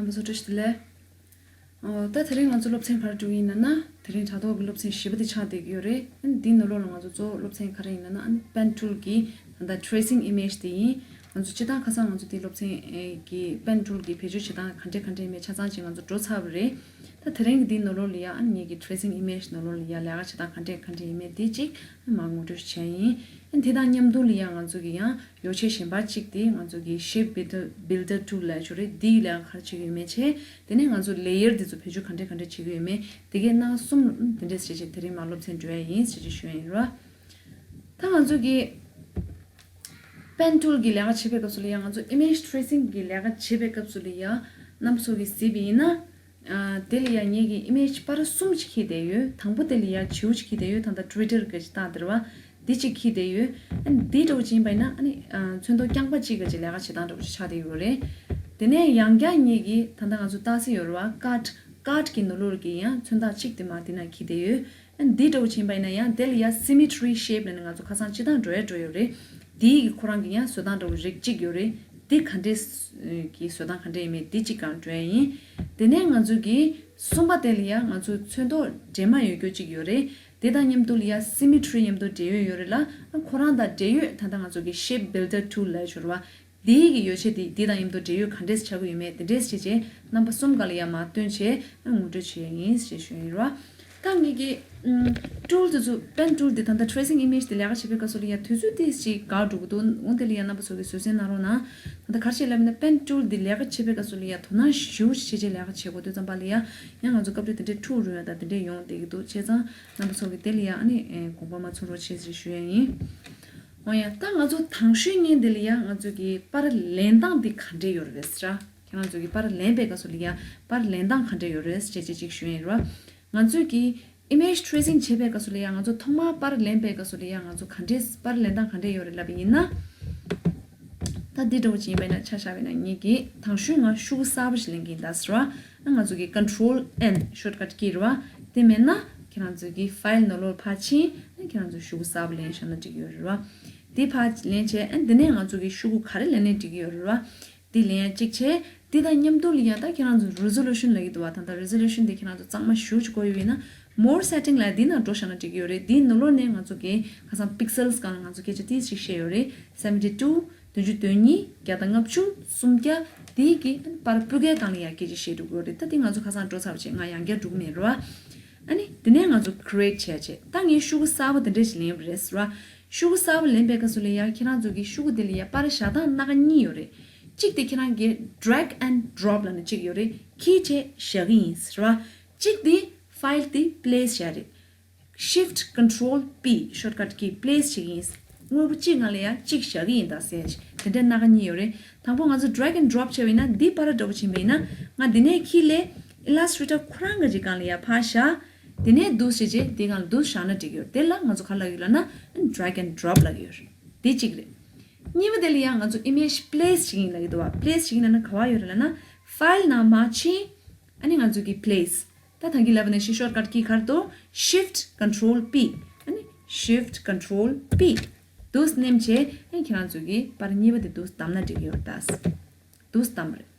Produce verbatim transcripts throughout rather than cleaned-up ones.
རྣམ་པ་ཚོ་བཀྲ་ཤིས་བདེ་ལེགས། ཨོ། ད་དེ་རིང་ང་ཚོ་སློབ་ཚན་ག་རེ་སྒྲུབ་ཡིན་ལབ་ན། དེ་རིང་དྲ་ཐོག་གི་སློབ་ཚན་བཞི་པ་དེ་ཆགས་བསྡད་ཀྱི་ཡོད་རེད། ཨ་ནི་འདིའི་ནང་ལོགས་ལ་ང་ཚོ་གཙོ་བོ་སློབ་ཚན་ག་རེ་ཡིན་ལབ་ན། ཨ་ནི་pen tool གི་ད་ལྟ་tracing image དེ་ཡིན། ང་ཚོ་སྤྱིར་བཏང་ཁ་སང་ང་ཚོ་དེའི་སློབ་ཚན་གི་pen tool གི་བེད་སྤྱོད་བྱེད་སྟངས་ག་འདྲས་ག་འདྲས་ཡིན་མིན་ཆ་ཚང་ཅིག་ང་ཚོ་འགྲོ་ཚར་བ་རེད། ད་དེ་རིང་གི་འདིའི་ནང་ལོགས་ལ་ཡ། ཨ་ནི་ངེད་ཀྱི་tracing image ནང་ལོགས་ལ་ཡ་ལས་ཀ་བྱེད་སྟངས་ག་འདྲས་ག་འདྲས་ཡིན་མིན་དེ་ཅིག་མར་ངོ་སྤྲོད་བྱས་ཡིན། ཨ་ནི་དེ་དང་མཉམ་དུ་ལ་ཡ་ང་ཚོ་གི་ཡང་ཡོ་བྱད་གཞན་པ་གཅིག་དེ་ང་ཚོ་གི་Shape Builder Builder tool ལབ་ཡ་ཅིག་ཡོད་རེད། འདིའི་ལས་ཀ་ག་རེ་བྱེད་ཀྱི་ཡོད་མེད་བྱས། དེ་ནས་ང་ཚོ་layer དེ་ཚོ་བེད་སྤྱོད་ག་འདྲས་ག་འདྲས་བྱེད་ཀྱི་ཡོད་མེད། དེ་གའི་སྣ་ཁ་གསུམ་དེ་འདྲས་བྱས་བྱས་དེ་རིང་མར་སློབ་ཚན་འགྲོ་ཡ་ཡིན་ཟེར་ཅིག་ཞུ་ཡ་ཡིན་ར། ད་ང་ཚོ་གི་pen tool གི་ལས་ཀ་བྱེད་པའི་སྐབས་སུ་ལ་ཡ། ང་ཚོ་image tracing གི་ལས་ཀ་བྱེད་པའི་སྐབས་སུ་ལ་ཡ། རྣམ་པ་ཚོ་གིས་གཟིགས་པ་ཡིན་ན། ཨ། དེ་ལ་ཡ་ངེད་ཀྱི་image པར་གསུམ་ཅིག་འཁྱེར་བསྡད་ཡོད། དང་པོ་དེ་ལ་ཡ་བྱིའུ་ཅིག་འཁྱེར་བསྡད་ཡོད། ད་ལྟ་Twitter གི་ཅིག་བཏགས་དེ་རེད་བ། འདི་གཅིག་འཁྱེར་བསྡད་ཡོད། ཨ་ནི་འདི་འདྲ་བོ་ཅིག་ཡིན་པ་ཡིན་ན། ཨ་ནི་ཨ་ཚོན་མདོག་རྐྱང་པ་གཅིག་གི་ཅིག་ལས་ཀ་བྱེད་སྟངས་འདྲ་བོ་ཅིག་ཆགས་བསྡད་ཡོད་རེད། དེ་ནས་ཡང་བསྐྱར་ངེད་ཀྱིས་ད་ལྟ་ང་ཚོ་བཏགས་ས་ཡོད་རེད་བ། cut cut གི་ནང་ལོགས་ཀྱི་ཡང་མཚོན་རྟགས་གཅིག་དེ་མར་འདི་ན་འཁྱེར་བསྡད་ཡོད། ཨ་ནི་འདི་འདྲ་བོ་ཅིག་ཡིན་པ་ཡིན་ན་ཡང་དེ་ལ་ཡ་symmetry shape ལབ་ནས་ང་ཚོ་ཁ་སང་སྤྱིར་བཏང་འགྲོ་ཡ་འགྲོ་ཡོད་རེད། དེའི་གི་ཁོ་རང་གི་ཡང་བཟོ་སྟངས་འདྲ་བོ་རིགས་གཅིག་ཡོད་རེད། འདི་ག་འདྲས་ཀྱི་བཟོ་སྟངས་ག་འདྲས་ཡིན་མིན་འདི་གཅིག་སྒང་འགྲོ་ཡ་ཡིན། དེ་ནས་ང་ཚོ་གི་གསུམ་པ་དེ་ལ་ཡ་ང་ཚོ་ཚོན་མདོག་འདྲེས་མ་ཡོད་རྒྱུ་གཅིག་ཡོད་རེད། དེ་དང་མཉམ་དུ་ལ་ཡ་symmetry མཉམ་དུ་འབྲེལ་ཡོད་ཡོད་རེད་ལ། ཁོ་རང་དང་འབྲེལ་ཡོད་ད་ལྟ་ང་ཚོ་གི་Shape Builder tool ལབ་ཡ་ཅིག་ཡོད་རེད་བ། འདིའི་གི་ཡོ་བྱད་དེ་འདི་དང་མཉམ་དུ་འབྲེལ་ཡོད་ག་འདྲས་ཆགས་ཀྱི་ཡོད་མེད་དེ་འདྲས་བྱས་བྱས་རྣམ་པ་གསུམ་སྒང་ལ་ཡ་མར་སྟོན་བྱས་ངོ་སྤྲོད་བྱས་ཡིན་ཞེས་ཞུ་ཡིན་ར། ད་ངེད་ཀྱི་ཨམ་tool དེ་ཚོ་pen tool དེ་ད་ལྟ་tracing image དེ་ལས་ཀ་བྱེད་པའི་སྐབས་སུ་ལ་ཡ་དུས་ཚོད་ཏོག་ཙམ་ཅིག་འགོར་འགྲོ་གི་འདུག་འོ་དེ་ལ་ཡ་རྣམ་པ་ཚོ་གིས་བཟོད་བསྲན་གནང་རོགས་གནང་། ད་ལྟ་ག་རེ་བྱས་ལབ་ན་pen tool དེ་ལས་ཀ་བྱེད་པའི་སྐབས་སུ་ལ་ཡ་དོ་སྣང་ཞེ་པོ་ཅིག་བྱས་བྱས་ལས་ཀ་བྱེད་དགོས་དུས་ཙམ་པ་ལ་ཡ་ཡང་ང་ཚོ་སྐབས་རེ་དེ་འདྲས་འཁྲུག་རུང་ཡ་ད་དེ་འདྲས་ཡོང་བསྡད་ཀྱི་འདུག་བྱས་ཙང་རྣམ་པ་ཚོ་གིས་དེ་ལ་ཡ་ཨ་ནི་ཨེ་དགོངས་པ་མ་ཚོམ་རོགས་བྱེད་ཅེས་ཞུ་ཡ་ཡིན། འོ་ཡ། ད་ང་ཚོ་དང་ཤོས་ཉིད་འདི་ལ་ཡ་ང་ཚོ་གི་པར་ལེན་སྟངས་འདི་ག་འདྲས་ཡོད་རེད་ཟེར་ར། ཁྱེད་རང་ཚོ་གི་པར་ལེན་པའི་སྐབས་སུ་ལ་ཡ་པར་ལེན་སྟངས་ག་འདྲས་ཡོད་རེད་ཟེར་ཅེས་ཅིག་ཞུ་ཡིན་ར། ང་ཚོས་གི་image tracing བྱེད་པའི་སྐབས་སུ་ལ་ཡ་ང་ཚོ་ཐོག་མར་པར་ལེན་པའི་སྐབས་སུ་ལ་ཡ་ང་ཚོ་ག་འདྲས་པར་ལེན་སྟངས་ག་འདྲས་ཡོད་རེད་ལབ་པ་ཡིན་ན། ད་འདི་འདྲ་བོ་ཅིག་ཡིན་པ་ཡིན་ན་ཆ་བཞག་པ་ཡིན་ན་ངེད་ཀྱིས་དང་ཤོས་ང་ཤོག་གུ་གསར་པ་ཞིག་ལེན་གི་ཡིན་ད་ཟེར་བ། ང་ཚོ་གི་control N shortcut key རེད་བ། དེ་མེད་ན་ཁྱེད་རང་ཚོ་གི་file ནང་ལོགས་ཕར་ཕྱིན། ཨ་ཁྱེད་རང་ཚོ་ཤོག་གུ་གསར་པ་ལེན་བཞག་ན་འགྲིག་གི་ཡོད་རེད་བ། དེ་ཕར་ལེན་བྱས། ཨ་འདི་ནས་ང་ཚོ་གི་ཤོག་གུ་ག་རེ་ལེན་ནའི་འགྲིག་གི་ཡོད་རེད་བ། འདི་ལེན་ཡ་གཅིག་བྱས། འདི་དང་མཉམ་དུ་ལ་ཡ་ད་ཁྱེད་རང་ཚོ་resolution ལབ་ཀྱི་འདུག་བ། ད་ལྟ་resolution དེ་ཁྱེད་རང་ཚོ་གཙང་མ་ཞེ་པོ་ཅིག་དགོས་ཡོད་ཡིན་ན། More setting ལབ་འདི་ནང་འགྲོ་བཞག་ན་འགྲིག་གི་ཡོད་རེད། འདིའི་ནང་ལོགས་ནས་ང་ཚོ་གི་ཁ་སང་pixels སྒང་ལ་ང་ཚོ་སྐད་ཆ་ཏོག་ཙམ་བཤད་ཡོད་རེད། seventy two བདུན་ཅུ་དོན་གཉིས། བརྒྱ་དང་ལྔ་བཅུ། སུམ་བརྒྱ། དེའི་གི་པར་སྤུས་ཀའི་སྒང་ལ་ཡ་སྐད་ཆ་བཤད་འགྲོ་གི་ཡོད་རེད། ད་འདི་ང་ཚོ་ཁ་སང་འགྲོ་ཚར་བ་བྱས། ང་ཡང་བསྐྱར་འགྲོ་གི་མེད་རེད་བ། ཨ་ནི་དེ་ནས་ང་ཚོ་create བྱས་བྱས། ད་ངས་ཤོག་གུ་གསར་པ་དེ་འདྲ་ཞིག་ལེན་པ་རེད་ཟེར་བ། ཤོག་གུ་གསར་པ་ལེན་པའི་སྐབས་སུ་ལ་ཡ་ཁྱེད་རང་ཚོ་གི་ཤོག་གུ་དེ་ལ་ཡ་པར་བཞག་སྟངས་སྣ་ཁ་གཉིས་ཡོད་རེད། གཅིག་དེ་ཁྱེད་རང་གི་drag and drop ལབ་ནས་གཅིག་ཡོད་རེད། འཁྱེར་བྱས་བཞག་གི་ཡིན་ཟེར་བ། གཅིག་དེ་file དེ་place བྱས་རེད། Shift Control P shortcut key place བྱེད་ཀྱི་ཡིན། དངོས་པོ་གཅིག་སྒང་ལ་ཡ་གཅིག་བཞག་གི་ཡིན་ད་ཟེར། དེ་འདྲའི་སྣ་ཁ་གཉིས་ཡོད་རེད། དང་པོ་ང་ཚོ་drag and drop བྱས་པ་ཡིན་ན། འདི་པར་འདྲ་པོ་ཕྱིན་པ་ཡིན་ན། ང་འདི་ནས་འཁྱེར་ལས་Illustrator ཁོ་རང་གི་ཅིག་སྒང་ལ་ཡ་ཕར་བཞག་དེ་ནས་འདུག་བྱས་བྱས་འདི་སྒང་ལ་འདུག་བཞག་ན་འགྲིག་གི་ཡོད། དེ་ལ་ང་ཚོ་ག་རེ་ལབ་ཀྱི་ཡོད་ལབ་ན། drag and drop ལབ་ཀྱི་ཡོད་རེད། དེ་གཅིག་རེད། གཉིས་པ་དེ་ལ་ཡ་ང་ཚོ་image place བྱེད་ཀྱི་ཡིན་ལབ་ཀྱི་འདུག་བ། Place བྱེད་ཀྱི་ཡིན་ལབ་ན་ག་པར་ཡོད་རེད་ལབ་ན། File ནང་མར་ཕྱིན། ཨ་ནི་ང་ཚོ་གི་place། ད་ད་གིན་ལབ་པ་ནང་བཞིན་shortcut key ག་རེ་འདུག Shift Control P། ཨ་ནི་Shift Control P། འདུག་སེ་མནན་བྱས། ཨ་ནི་ཁྱེད་རང་ཚོ་གི་པར་གཉིས་པ་དེ་འདུག་སེ་བདམས་ན་འགྲིག་གི་ཡོད་རེད་ད། འདུག་སེ་བདམས་པ་རེད།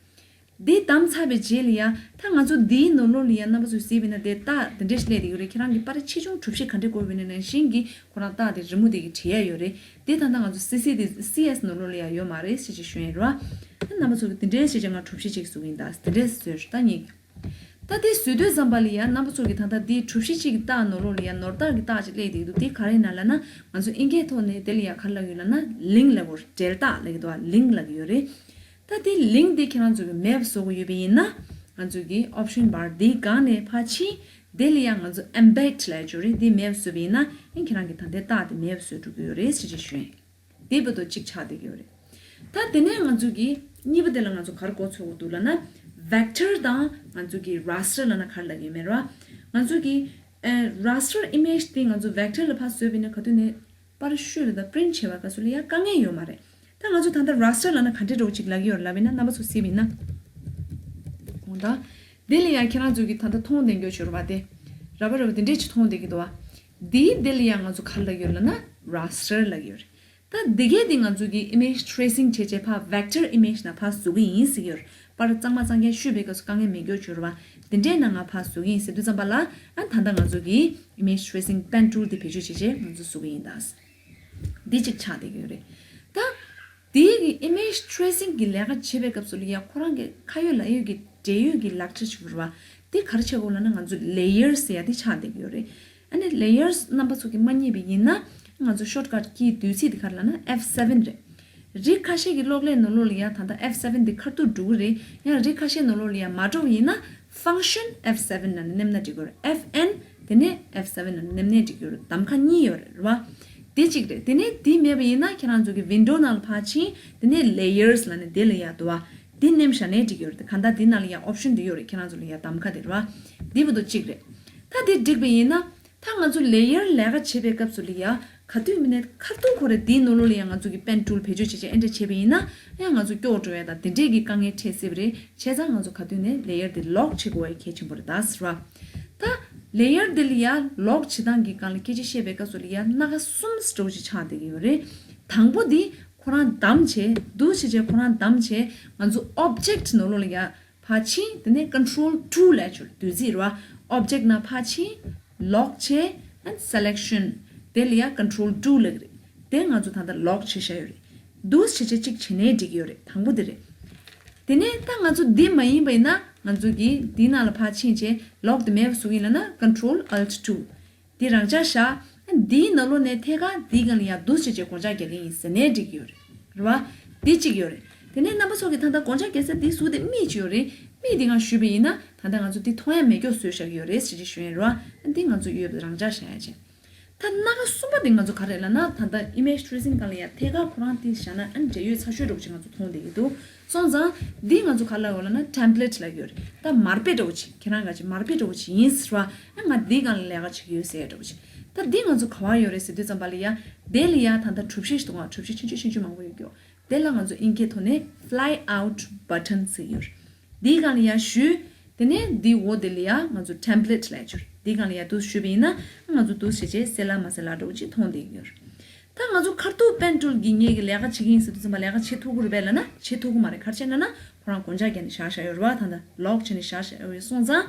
འདི་བདམས་ཚར་བའི་རྗེས་ལ་ཡ། ད་ང་ཚོ་འདིའི་ནང་ལོགས་ལ་ཡ་རྣམ་པ་ཚོས་གཟིགས་པ་ཡིན་ན་དེ་རྟགས་འདི་འདྲས་ཤིག་སླེབས་བསྡད་ཡོད་རེད། ཁྱེད་རང་གི་པར་ཆེ་ཆུང་གྲུ་བཞི་ག་འདྲས་བཀོད་པ་ཡིན་ན་ནང་བཞིན་གྱི་ཁོ་རང་རྟགས་དེ་རི་མོ་དེ་གི་བྲིས་ཡ་ཡོད་རེད། དེ་ད་ལྟ་ང་ཚོ་སི་སི་དེ་སི་ཨེས་ནང་ལོགས་ལ་ཡ་ཡོད་མ་རེད་ཟེར་ཅིག་ཞུ་ཡ་ཡིན་རེད་བ། ཨ་རྣམ་པ་ཚོ་གི་འདི་འདྲས་བྱས་བྱས་ང་གྲུ་བཞི་ཅིག་བཟོ་གི་ཡིན་ད། འདི་འདྲས་བཟོས་ད་ངེད་ཀྱི། ད་དེ་བཟོས་དུས་ཙམ་པ་ལ་ཡ་རྣམ་པ་ཚོ་གི་ད་ལྟ་འདི་གྲུ་བཞི་གཅིག་གི་རྟགས་ནང་ལོགས་ལ་ཡ་ནོར་རྟགས་ཀྱི་རྟགས་ཅིག་སླེབས་བསྡད་འདུག་དེ་ག་རེ་ཡིན་ན་ལབ་ན། ང་ཚོ་ཨིན་སྐད་ཐོག་ནས་དེ་ལ་ཡ་ག་རེ་ལབ་ཡོད་ལབ་ན། link ལབ་དགོས་རེད། འབྲེལ་རྟགས་ལབ་ཀྱི་འདུག་བ། link ལབ་ཀྱི་ཡོད་རེད། ད་དེ་link དེ་ཁྱེད་རང་ཚོ་གི་map བཟོ་དགོས་ཡོད་པ་ཡིན་ན། ང་ཚོ་གི་option bar འདིའི་སྒང་ནས་ཕར་ཕྱིན། དེ་ལ་ཡ་ང་ཚོ་embed ལབ་ཡ་ཅིག་ཡོད་རེད། དེ་map བཟོས་པ་ཡིན་ན། ཨིན་ཁྱེད་རང་གི་ད་ལྟའི་རྟགས་དེ་map བཟོས་འགྲོ་གི་ཡོད་རེད་ཟེར་ཅིག་ཞུ་ཡིན། དེ་བར་དུ་གཅིག་ཆགས་བསྡད་ཀྱི་ཡོད་རེད། ད་དེ་ནས་ང་ཚོ་གི་གཉིས་པ་དེ་ལ་ང་ཚོ་ག་རེ་འགོ་ཚུགས་དགོས་འདུག་ལབ་ན། vector དང་ང་ཚོ་གི་raster ལབ་ན་ག་རེ་ལབ་ཀྱི་ཡོད་མེད་རེད་བ། ང་ཚོ་གི་ཨ་raster image དེ་ང་ཚོ་vector ལ་ཕར་བཟོས་པ་ཡིན་ན་ག་དུས་ནས་པར་ཤོད་ལ་ད་print བྱེད་པ་ག་ཚོད་ལ་ཡ་དཀའ་ངལ་ཡོད་མ་རེད། ད་ང་ཚོ་ད་ལྟ་raster ལབ་ན་ག་འདྲས་འདྲ་བོ་ཅིག་ལབ་ཀྱི་ཡོད་རེད་ལབ་ཡིན་ན། རྣམ་པ་ཚོ་གཟིགས་པ་ཡིན་ན། འོ་ད། དེ་ལ་ཡ་ཁྱེད་རང་ཚོ་གི་ད་ལྟ་མཐོང་བསྡད་ཀྱི་ཡོད་ཤོར་བ་དེ། ར་བ་ར་བ་དེ་འདྲས་ཅིག་མཐོང་བསྡད་ཀྱི་འདུག་བ། དེའི་དེ་ལ་ཡ་ང་ཚོ་ག་རེ་ལབ་ཀྱི་ཡོད་ལབ་ན། raster ལབ་ཀྱི་ཡོད་རེད། ད་འདི་གས་དེ་ང་ཚོ་གི་image tracing བྱས་བྱས་ཕར་vector image ནང་ཕར་བཟོ་གི་ཡིན་ཟེར་གྱི་ཡོད་རེད། པར་གཙང་མ་གཙང་རྐྱང་བཤུས་པའི་སྐབས་སུ་དཀའ་ངལ་མེད་མཁན་བྱུང་རེད་བ། དེ་འདྲའི་ནང་ང་ཕར་བཟོ་གི་ཡིན་ཟེར་དུས་ཙམ་པ་ལ། ཨ་ད་ལྟ་ང་ཚོ་གི་image tracing pen tool དེ་བེད་སྤྱོད་བྱེད་བྱེད་ང་ཚོ་བཟོ་གི་ཡིན་ད། འདི་གཅིག་ཆགས་བསྡད་ཀྱི་ཡོད་རེད། ད་དེའི་གི་image tracing གི་ལས་ཀ་བྱེད་པའི་སྐབས་སུ་ལ་ཡ་ཁོ་རང་གི་ཁ་ཡོད་ལག་ཡོད་ཀྱི་འབྲེལ་ཡོད་ཀྱི་ལག་ཆ་ཞིག་ཡོད་རེད་བ། དེ་ག་རེ་བྱེད་དགོས་ལབ་ན་ང་ཚོ་layers ཟེར་ཡ་དེ་ཆགས་བསྡད་ཀྱི་ཡོད་རེད། ཨ་ནི་layers རྣམ་པ་ཚོ་གིས་མ་རྙེད་པ་ཡིན་ན། ང་ཚོ་shortcut key བསྡུས་ཚིག་དེ་ག་རེ་ལབ་ན་F seven རེད། རིགས་ཁ་ཤས་ཀྱི་གློག་ཀླད་ནང་ལོགས་ལ་ཡ་ད་ལྟ་F seven དེ་ཁ་ཐུག་འགྲོ་གི་རེད། ཡང་རིགས་ཁ་ཤས་ནང་ལོགས་ལ་ཡ་མ་འགྲོ་བ་ཡིན་ན། function F seven ནང་ནས་མནན་ན་འགྲིག་གི་རེད། F N དེ་ནས་F seven ནང་ནས་མནན་ན་འགྲིག་གི་རེད། གདམ་ཁ་གཉིས་ཡོད་རེད་བ། དེ་གཅིག་རེད། དེ་ནས་དེ་མེད་པ་ཡིན་ན་ཁྱེད་རང་ཚོ་གི་window ནང་ལ་ཕར་ཕྱིན། དེ་ནས་layers ལབ་ནས་དེ་ལ་ཡ་འདུག་བ། དེ་མནན་བཞག་ནས་འགྲིག་གི་རེད། གང་ལྟར་དེ་ནང་ལ་ཡ་option དེ་ཡོད་རེད། ཁྱེད་རང་ཚོ་ལ་ཡ་གདམ་ཁ་དེ་རེད་བ། དེ་བར་དུ་གཅིག་རེད། ད་དེ་འགྲིག་པ་ཡིན་ན། ད་ང་ཚོ་layer ལས་ཀ་བྱེད་པའི་སྐབས་སུ་ལ་ཡ་ག་དུས་མིན་ནས་ཁ་ཐུག་ཁོ་རེ་དེའི་ནང་ལོགས་ལ་ཡ་ང་ཚོ་གི་pen tool བེད་སྤྱོད་བྱེད་བྱེད་ཨེ་འདྲ་བྱས་པ་ཡིན་ན། ཡང་ང་ཚོ་སྐྱོ་བོ་འགྲོ་ཡ་དང་དེ་འདྲས་ཀྱི་དཀའ་ངལ་འཕྲད་སྲིད་པ་རེད། བྱས་ཙང་ང་ཚོ་ག་དུས་ནས་layer དེ་lock བྱེད་དགོས་པ་གལ་ཆེན་པོ་རེད་ད་ཟེར་བ། ད་layer དེ་ལ་ཡ་lock བྱེད་སྟངས་ཀྱི་སྒང་ལ་སྐད་ཆ་བཤད་པའི་སྐབས་སུ་ལ་ཡ་སྣ་ཁ་གསུམ་འདྲ་བོ་ཅིག་ཆགས་བསྡད་ཀྱི་ཡོད་རེད། དང་པོ་འདི་ཁོ་རང་བདམས་བྱས། འདུག་བྱས་བྱས་ཁོ་རང་བདམས་བྱས། ང་ཚོ་object ནང་ལོགས་ལ་ཡ་ཕར་ཕྱིན། དེ་ནས་control two ལབ་ཡ་ཅིག་ཡོད་རེད། བདུད་རྩི་རེད་བ། object ནང་ཕར་ཕྱིན། lock བྱས། and selection དེ་ལ་ཡ་control two ལབ་ཀྱི་རེད། དེ་ང་ཚོ་ད་ལྟ་lock བྱས་བཞག་ཡོད་རེད། འདུག་བྱས་བྱས་གཅིག་བྱས་ནའི་འགྲིག་གི་ཡོད་རེད། དང་པོ་དེ་རེད། དེ་ནས་ད་ང་ཚོ་འདི་མ་ཡིན་པ་ཡིན་ན། ང་ཚོ་གིས་འདི་ནང་ལ་ཕར་ཕྱིན་བྱས་lock དེ་མེད་པ་བཟོ་གི་ཡིན་ལབ་ན་control alt two འདི་རང་འཇགས་བཞག་འདིའི་ནང་ལོགས་ནས་ཐད་ཀར་འདིའི་སྒང་ལ་ཡ་འདུག་བྱས་བྱས་སྒོ་ལྕགས་རྒྱག་གི་ཡིན་ཟེར་ནའི་འགྲིག་གི་ཡོད་རེད། རེད་བ། འདི་གཅིག་ཡོད་རེད། དེ་ནས་རྣམ་པ་ཚོ་གིས་ད་ལྟ་སྒོ་ལྕགས་རྒྱག་ས་འདི་ཟུར་དེ་མིག་ཅིག་ཡོད་རེད། མིག་འདི་སྒང་ཞུས་པ་ཡིན་ན་ད་ལྟ་ང་ཚོ་འདི་མཐོང་ཡ་མེད་སྐྱོ་བཟོས་བཞག་གི་ཡོད་རེད་ཟེར་གྱི་ཞུ་ཡིན་རེད་བ། འདི་ང་ཚོ་ཡོད་པ་རང་འཇགས་བཞག་ཡ་བྱས། ད་སྣ་ཁ་གསུམ་པ་དེ་ང་ཚོ་ག་རེ་ལབ་ན། ད་ལྟ་image tracing སྒང་ལ་ཡ་ཐད་ཀར་ཁོ་རང་དེ་བཞག་ན་ཨ་ནི་འབྲེལ་ཡོད་ཚ་ཤོས་འདྲ་བོ་ཅིག་ང་ཚོ་མཐོང་བསྡད་ཀྱི་འདུག་སོང་ཙང་འདི་ང་ཚོ་ག་རེ་ལབ་ཡོད་ལབ་ན་template ལབ་ཀྱི་ཡོད་རེད། ད་མར་དཔེ་འདྲ་བོ་ཅིག་ཁྱེད་རང་ག་ཅིག་མར་དཔེ་འདྲ་བོ་ཅིག་ཡིན་ཟེར་བ། ཨ་ང་འདི་སྒང་ལ་ལས་ཀ་བྱེད་ཀྱི་ཡོད་ཟེར་འདྲ་བོ་ཅིག་ད་འདི་ང་ཚོ་ག་བ་ཡོད་རེད་ཟེར་དུས་ཙམ་པ་ལ་ཡ། དེ་ལ་ཡ་ད་ལྟ་གྲུ་བཞི་ཞིག་འདུག་ག་གྲུ་བཞི་ཆུང་ཆུང་ཆུང་ཆུང་མང་པོ་ཡོད་ཀྱི་ཡོད། དེ་ལ་ང་ཚོ་ཨིན་སྐད་ཐོག་ནས་fly out button ཟེར་གྱི་ཡོད་རེད། འདིའི་སྒང་ལ་ཡ་ཞུས། དེ་ནས་འདི་འོག་དེ་ལ་ཡ་ང་ཚོ་template ལབ་ཡ་ཅིག་ཡོད་རེད། འདིའི་སྒང་ལ་ཡ་འདུག་ཞུས་པ་ཡིན་ན། ང་ཚོ་འདུག་བྱས་བྱས་གསལ་ལ་མ་གསལ་ལ་འདྲ་བོ་ཅིག་མཐོང་བསྡད་ཀྱི་ཡོད་རེད། ད་ང་ཚོ་ཁ་ཐུག་pen tool གི་ངེད་ཀྱི་ལས་ཀ་བྱེད་ཀྱི་ཡིན་ཟེར་དུས་ཙམ་པ་ལས་ཀ་བྱེད་ཐུབ་ཀྱི་རེད་པས་ལབ་ན་བྱེད་ཐུབ་ཀྱི་མ་རེད། ག་རེ་བྱས་ན་ན་ཁོ་རང་སྒོ་ལྕགས་བརྒྱབ་ནས་བཞག་བཞག་ཡོད་རེད་བ། ད་ལྟ་lock བྱས་ནས་བཞག་བཞག་ཡོད་རེད། སོང་ཙང་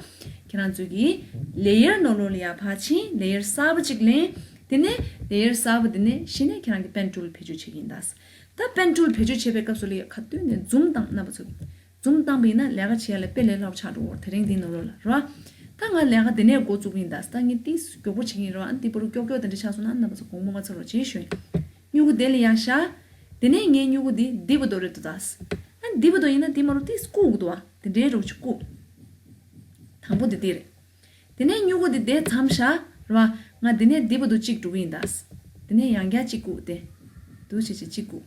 ཁྱེད་རང་ཚོ་གིས་layer ནང་ལོགས་ལ་ཡ་ཕར་ཕྱིན། layer གསར་པ་ཅིག་ལེན། དེ་ནས་layer གསར་པ་དེ་ནས་གཞི་ནས་ཁྱེད་རང་གིས་pen tool བེད་སྤྱོད་བྱེད་ཀྱི་ཡིན་ད། ད་pen tool བེད་སྤྱོད་བྱེད་པའི་སྐབས་སུ་ལ་ཡ་ག་དུས་ནས་zoom བཏང་། རྣམ་པ་ཚོ་zoom བཏང་པ་ཡིན་ན་ལས་ཀ་བྱེད་ཡ་ལ་དཔེ་ལས་སླ་པོ་ཆགས་འགྲོ་གི་རེད། དེ་རིང་འདི་ནང་ལོགས་ལ་རེད་བ། ད་ང་ལས་ཀ་འདི་ནས་འགོ་བཙུགས་པ་ཡིན་ད། ད་ངས་ཏིས་མགྱོགས་པོ་བྱེད་ཀྱི་ཡིན་རེད་བ། ཨ་འདི་བར་དུ་མགྱོགས་མགྱོགས་དེ་འདྲ་ཆགས་སོང་ན་རྣམ་པ་ཚོ་དགོངས་པ་མ་ཚོམ་རོགས་བྱེད་ཞུ་ཡིན། སྨྱུ་གུ་དེ་ལ་ཡ་བཞག་དེ་ནས་ངའི་སྨྱུ་གུ་འདི་འདི་བར་དུ་རེད་འདུག་ད། ཨ་འདི་བར་དུ་ཡིན་ན་འདི་མ་རུ་ཏིས་བཀུག་འདུག་བ། དེ་འདྲའི་རོགས་ཅིག་བཀུག་དང་པོ་འདི་འདི་རེད། དེ་ནས་སྨྱུ་གུ་འདི་དེ་མཚམས་བཞག་རེད་བ། ང་འདི་ནས་འདི་བར་དུ་གཅིག་འགྲོ་གི་ཡིན་ད། དེ་ནས་ཡང་བསྐྱར་གཅིག་བཀུག་དེ། འདུག་བྱས་བྱས་གཅིག་བཀུག་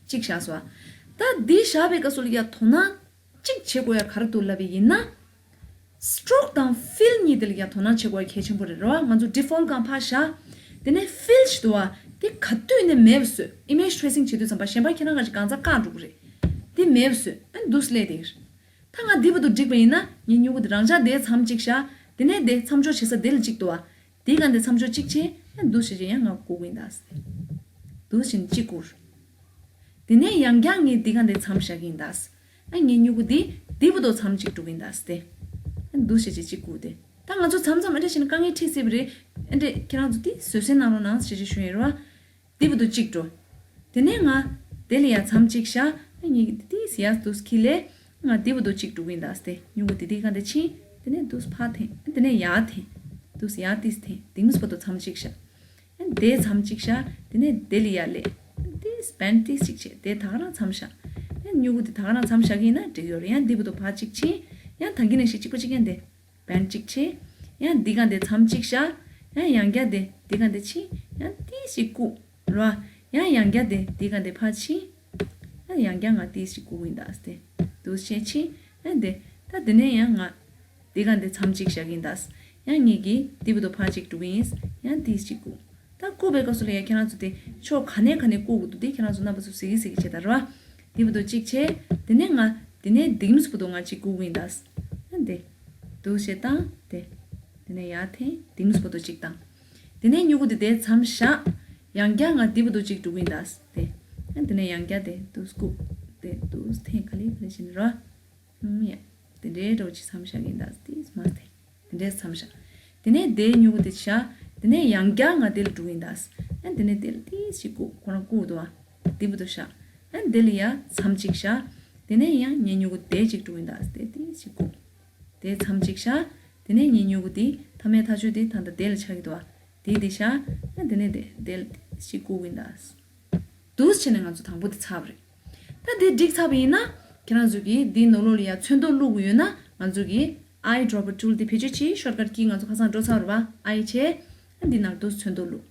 གཅིག་བཞག་སོང་བ། ད་འདི་བཞག་པའི་སྐབས་སུ་ལ་ཡ་དོ་སྣང་གཅིག་བྱེད་དགོས་ཡ་ག་རེ་འདུག་ལབ་པ་ཡིན་ན། stroke དང་fill གཉིས་དེ་ལ་ཡ་དོ་སྣང་བྱེད་དགོས་ཡ་གལ་ཆེན་པོ་རེད་རེད་བ། ང་ཚོ་default སྒང་ཕར་བཞག་དེ་ནས་fill ཞིག་འདུག་བ། དེ་ག་དུས་ནས་མེད་པ་བཟོས། image tracing བྱེད་དུས་ཙམ་པ་གཞན་པ་ཁྱེད་རང་ག་ཅིག་གང་ཚ་བཀག་འགྲོ་གི་རེད། དེ་མེད་པ་བཟོས། ཨ་འདུག་སླེབས་དེ་གི་རེད། ད་ང་འདི་བར་དུ་འགྲིག་པ་ཡིན་ན་ངའི་སྨྱུ་གུ་དེ་རང་འཇགས་དེ་མཚམས་གཅིག་བཞག་དེ་ནས་དེ་མཚམས་འཇོག་བྱེད་ས་དེ་ལ་གཅིག་འདུག་བ། དེའི་སྒང་དེ་མཚམས་འཇོག་གཅིག་བྱས། ཨ་འདུག་བྱས་བྱས་ཡང་ང་བཀུག་གི་ཡིན་ད། འདུག་བྱས་ནས་གཅིག་བཀུག་དེ་ནས་ཡང་བསྐྱར་ངས་འདི་སྒང་དེ་མཚམས་བཞག་གི་ཡིན་ད། ཨ་ངའི་སྨྱུ་གུ་འདི་འདི་བར་དུ་མཚམས་གཅིག་འགྲོ་གི་ཡིན་ད་དེ། ཨ་འདུག་བྱས་བྱས་གཅིག་བཀུག་དེ། ད་ང་ཚོ་མཚམས་མཚམས་ཨ་འདྲ་བྱས་ན་དཀའ་ངལ་འཕྲད་སྲིད་པ་རེད། ཨ་འདྲ་ཁྱེད་རང་ཚོ་དེ་བཟོད་བསྲན་གནང་རོགས་གནང་ཞེས་ཞུ་ཡིན་རེད་བ། འདི་བར་དུ་གཅིག་འགྲོ། དེ་ནས་ང་དེ་ལ་ཡ་མཚམས་གཅིག་བཞག་ཨ་ངས་ཏིས་ཡར་འདུག་ཁྱེར་ལས། ང་འདི་བར་དུ་གཅིག་འགྲོ་གི་ཡིན་ད་དེ། སྨྱུ་གུ་དེ་དེའི་སྒང་དེ་ཕྱིན། དེ་ནས་འདུག་ཕར་འཐེན། དེ་ནས་ཡར་འཐེན། འདུག་ཡར་ཏིས་འཐེན། དེ་མུས་བར་དུ་མཚམས་གཅིག་བཞག་ཨ་དེ་མཚམས་གཅིག་བཞག་དེ་ནས་དེ་ལ་ཡ་ལས། ཏིས་བན་ཏིས་གཅིག་བྱས་དེ་ད་ག་རང་མཚམས་བཞག་ཨ་སྨྱུ་གུ་དེ་ད་ག་རང་མཚམས་བཞག་གི་ཡིན་ན་འགྲིག་ཡོད་རེད། ཡང་འདི་བར་དུ་ཕར་གཅིག་ཕྱིན། ཡང་ད་གིན་ནང་བཞིན་གཅིག་པ་གཅིག་རྐྱང་དེ། བན་གཅིག་བྱས། ཡང་འདི་སྒང་དེ་མཚམས་གཅིག་བཞག་ཡང་ཡང་བསྐྱར་དེ་འདི་སྒང་དེ་ཕྱིན། ཡང་ཏིས་ཞིག་བཀུག་རོ། ཡང་ཡང་བསྐྱར་དེ་འདི་སྒང་དེ་ཕར་ཕྱིན། ཡང་ཡང་བསྐྱར་ང་ཏིས་ཞིག་བཀུག་ཡིན་ད་དེ། འདུག་བྱས་ཕྱིན། ཡང་དེ། ད་དེ་ནས་ཡང་ང་འདི་སྒང་དེ་མཚམས་གཅིག་བཞག་གི་ཡིན་ད། ཡང་ངེད་ཀྱིས་འདི་བར་དུ་ཕར་གཅིག་འགྲོ་གི་ཡིན། ཡང་ཏིས་ཞིག་བཀུག་ད་བཀུག་པའི་སྐབས་སུ་ལ་ཡང་ཁྱེད་རང་ཚོ་དེ་ཕྱོགས་ག་ནས་ག་ནས་བཀུག་དགོས་འདུག་དེ་ཁྱེད་རང་ཚོ་རྣམ་པ་ཚོ་གཟིགས་གི་གཟིགས་གི་བྱེད་ད་རོ། དེ་བར་དུ་གཅིག་བྱས། དེ་ནས་ང་དེ་ནས་འདི་མུས་བར་དུ་ང་གཅིག་བཀུག་གི་ཡིན་ད། ཨ་འདི། འདུག་བྱས་བཏང་དེ། དེ་ནས་ཡར་འཐེན། འདི་མུས་བར་དུ་གཅིག་བཏང་། དེ་ནས་སྨྱུ་གུ་དེ་དེ་མཚམས་བཞག་ཡང་བསྐྱར་ང་འདི་བར་དུ་གཅིག་འགྲོ་གི་ཡིན་ད། དེ། ཨ་དེ་ནས་ཡང་བསྐྱར་དེ་འདུག་བཀུག་དེ་འདུག་འཐེན་ག་ལེ་ག་ལེ་བྱས་ནས་རོ། ཨུམ་ཡ། དེ་འདྲའི་འདྲ་བོ་ཅིག་མཚམས་བཞག་གི་ཡིན་ད། དེ་མ་དེ། དེ་འདྲའི་མཚམས་བཞག་དེ་ནས་དེའི་མྱུ་གུ་དེ་བཞག་དེ་ནས་ཡང་བསྐྱར་ང་དེ་ལ་འགྲོ་གི་ཡིན་ད། ཨ་དེ་ནས་དེ་ལ་ཏིས་ཅིག་བཀུག་ཁོ་རང་བཀུག་འདུག་ཨ། དེ་བུ་དུ་བཞག་ཨ་དེ་ལ་ཡ་མཚམས་གཅིག་བཞག་དེ་ནས་ཡང་ངའི་མྱུ་གུ་དེ་ཅིག་འགྲོ་གི་ཡིན་ད། དེ་ཏིས་ཅིག་བཀུག་དེ་མཚམས་གཅིག་བཞག་དེ་ནས་ངའི་མྱུ་གུ་དེ་མཐའ་མའི་ཐག་ཆོད་དེ་ད་ལྟ་དེ་ལ་ཆགས་ཀྱི་འདུག་ཨ། དེ་དེ་བཞག་ཨ་དེ་ནས་དེ་དེ་ལ་ཏིས་ཅིག་བཀུག་གི་ཡིན་ད། འདུག་སེ་བྱས་ནས་ང་ཚོ་དང་པོ་དེ་ཚར་བ་རེད། ད་དེ་འགྲིག་ཚར་བ་ཡིན་ན། ཁྱེད་རང་ཚོ་གིས་འདིའི་ནང་ལོགས་ལ་ཡ་ཚོན་མདོག་བླུགས་དགོས་ཡོད་ན། ང་ཚོ་གིས་ཨའི་ཌོ་པར་ཊུལ་དེ་བེད་སྤྱོད་བྱེད། ཤོཊ་ཀཊ་ཀི་ང་ཚོ་ཁ་སང་འགྲོ་ཚར་བ་རེད་པ། ཨའི་བྱས། ཨ་འདི་ནང་དུ་ཚོན་མདོག་བླུགས།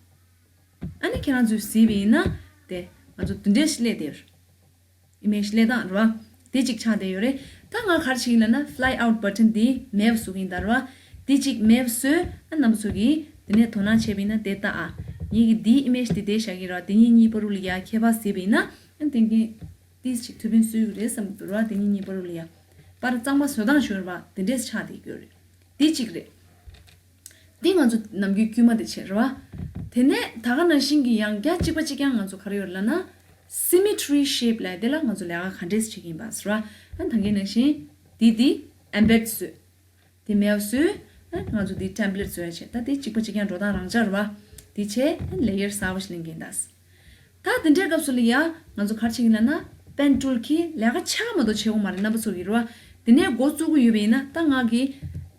ཨ་ནི་ཁྱེད་རང་ཚོས་གཟིགས་པ་ཡིན་ན། དེ་ང་ཚོ་དེ་འདྲས་ཤིག་སླེབས་བསྡད་ཡོད་རེད། ཨི་མེཇ་སླེབས་སྟངས་རེད་པ། དེ་གཅིག་ཆགས་བསྡད་ཡོད་རེད། ད་ང་ག་རེ་བྱེད་ཀྱི་ཡིན་ལབ་ན། ཕི་ལའི་ཨའུཊ་བ་ཊན་དེ་མེད་པ་བཟོ་གི་ཡིན་ད་རེད་པ། དེ་གཅིག་མེད་པ་བཟོས། ཨ་རྣམ་པ་ཚོ་གིས་དེ་ནས་དོ་སྣང་བྱས་པ་ཡིན་ན་དེ་ལྟ་ཨ། ངེད་ཀྱིས་འདིའི་ཨི་མེཇ་དེ་དེ་བཞག་གི་རེད་པ། དེ་གཉིས་གཉིས་བར་དུ་ལ་ཡ་ཁྱད་པར་གཟིགས་པ་ཡིན་ན། ཨ་དེ་གིན་ཏིས་ཅིག་ཐུགས་ཕན་གསོས་ཀྱི་རེད་བསམ་གྱི་འདུག་རེད་པ། དེ་གཉིས་གཉིས་བར་དུ་ལ་ཡ་པར་གཙང་མ་བཟོ་སྟངས་ཤིག་རེད་པ། དེ་འདྲས་ཆགས་བསྡད་ཡོད་རེད། དེ་གཅིག་རེད། འདི་ང་ཚོ་ནམ་རྒྱུན་དཀྱུས་མ་དེ་བྱས་རེད་པ། དེ་ནས་ད་ག་ནང་བཞིན་གྱི་ཡང་བསྐྱར་གཅིག་པ་གཅིག་རྐྱང་ང་ཚོ་ག་རེ་ཡོད་ལབ་ན། སི་མི་ཊི་རི་ཤེབ་ལབ་དེ་ལ་ང་ཚོ་ལས་ཀ་ག་འདྲས་བྱེད་ཀྱི་ཡིན་པ་ཟེར་བ། ཨ་ད་གིན་ནང་བཞིན་འདི་འདི་ཨེམ་བེཌ་བཟོས། དེ་མེད་པ་བཟོས། ཨ་ང་ཚོ་འདི་ཊེམ་པི་ལེཊ་བཟོས་བྱས། ད་དེ་གཅིག་པ་གཅིག་རྐྱང་འགྲོ་སྟངས་རང་འཇགས་རེད་པ། དེ་བྱས། ཨ་ལེ་ཡར་གསར་པ་ཞིག་ལེན་གྱི་ཡིན་ད། ད་དེ་འདྲའི་སྐབས་སུ་ལ་ཡ་ང་ཚོ་ག་རེ་བྱེད་ཀྱི་ཡིན་ལབ་ན། པེན་ཊུལ་གྱིས་ལས་ཀ་ཆགས་མ་གཏོགས་བྱེད་དགོས་མ་རེད། རྣམ་པ་ཚོ་གིས་རེད་པ། དེ་ནས་འགོ་བཙུགས་ཀྱི་ཡོད་པ་ཡིན་ན། ད་ང་གིས་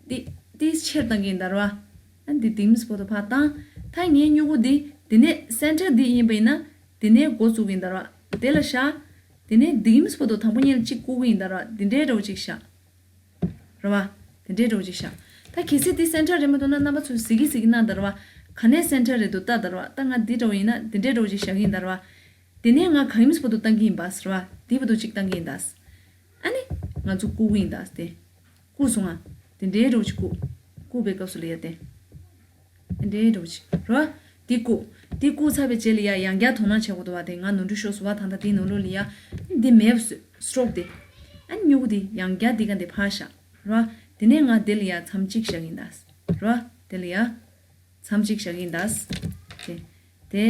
འདི་འདི་ཆེར་བཏང་གི་ཡིན་ད་རེད་པ། ཨ་འདི་དེ་མིས་བར་དུ་ཕར་བཏང་། ད་ངའི་མྱུ་གུ་འདི་དེ་ནས་སེན་ཊར་འདི་ཡིན་པ་ཡིན་ན། དེ་ནས་འགོ་བཙུགས་ཀྱི་ཡིན་ད་རེད་པ། དེ་ལ་བཞག་དེ་ནས་དེ་མིས་བར་དུ་དང་པོ་ཉིད་ལ་གཅིག་བཀུག་གི་ཡིན་ད་རེད་པ། དེ་འདྲའི་འདྲ་བོ་ཅིག་བཞག་རེད་པ། དེ་འདྲའི་འདྲ་བོ་ཅིག་བཞག་ད་གལ་སྲིད་དེ་སེན་ཊར་རེད་མ་གཏོགས་ན། རྣམ་པ་ཚོས་གཟིགས་ཀྱི་གཟིགས་ཀྱི་གནང་ད་རེད་པ། ག་ནས་སེན་ཊར་རེད་འདུག་ལྟ་ད་རེད་པ། ད་ང་འདི་འདྲ་བོ་ཡིན་ན་དེ་འདྲའི་འདྲ་བོ་ཅིག་བཞག་གི་ཡིན་ད་རེད་པ། དེ་ནས་ང་ག་ཡིན་མིས་བར་དུ་བཏང་གི་ཡིན་པ་ཟེར་བ། དེ་བར་དུ་གཅིག་བཏང་གི་ཡིན་ད། ཨ་ནི་ང་ཚོ་བཀུག་གི་ཡིན་ད་སྟེ། བཀུག་སོང་ང་། དེ་འདྲའི་འདྲ་བོ་ཅིག་བཀུག་བཀུག་པའི་སྐབས་སུ་ལ་ཡ་དེ། དེ་འདྲའི་འདྲ་བོ་ཅིག་རེད་པ། དེ་བཀུག་དེ་བཀུག་ཚར་བའི་རྗེས་ལ་ཡ་ཡང་བསྐྱར་དོ་སྣང་བྱེད་དགོས་འདུག་པ། དེ་ང་ནོར་འཁྲུལ་ཤོར་སོང་པ། ད་ལྟ་དེའི་ནང་ལོགས་ལ་ཡ་འདི་མེད་པ་བཟོས། སི་ཊོག་དེ། ཨ་ནི་མྱུ་གུ་དེ་ཡང་བསྐྱར་འདི་ག་འདི་ཕར་བཞག་རེད་པ། དེ་ནས་ང་དེ་ལ་ཡ་མཚམས་གཅིག་བཞག་གི་ཡིན་ད། རེད་པ། དེ་ལ་ཡ་མཚམས་གཅིག་བཞག་གི་ཡིན་ད། དེ། དེ།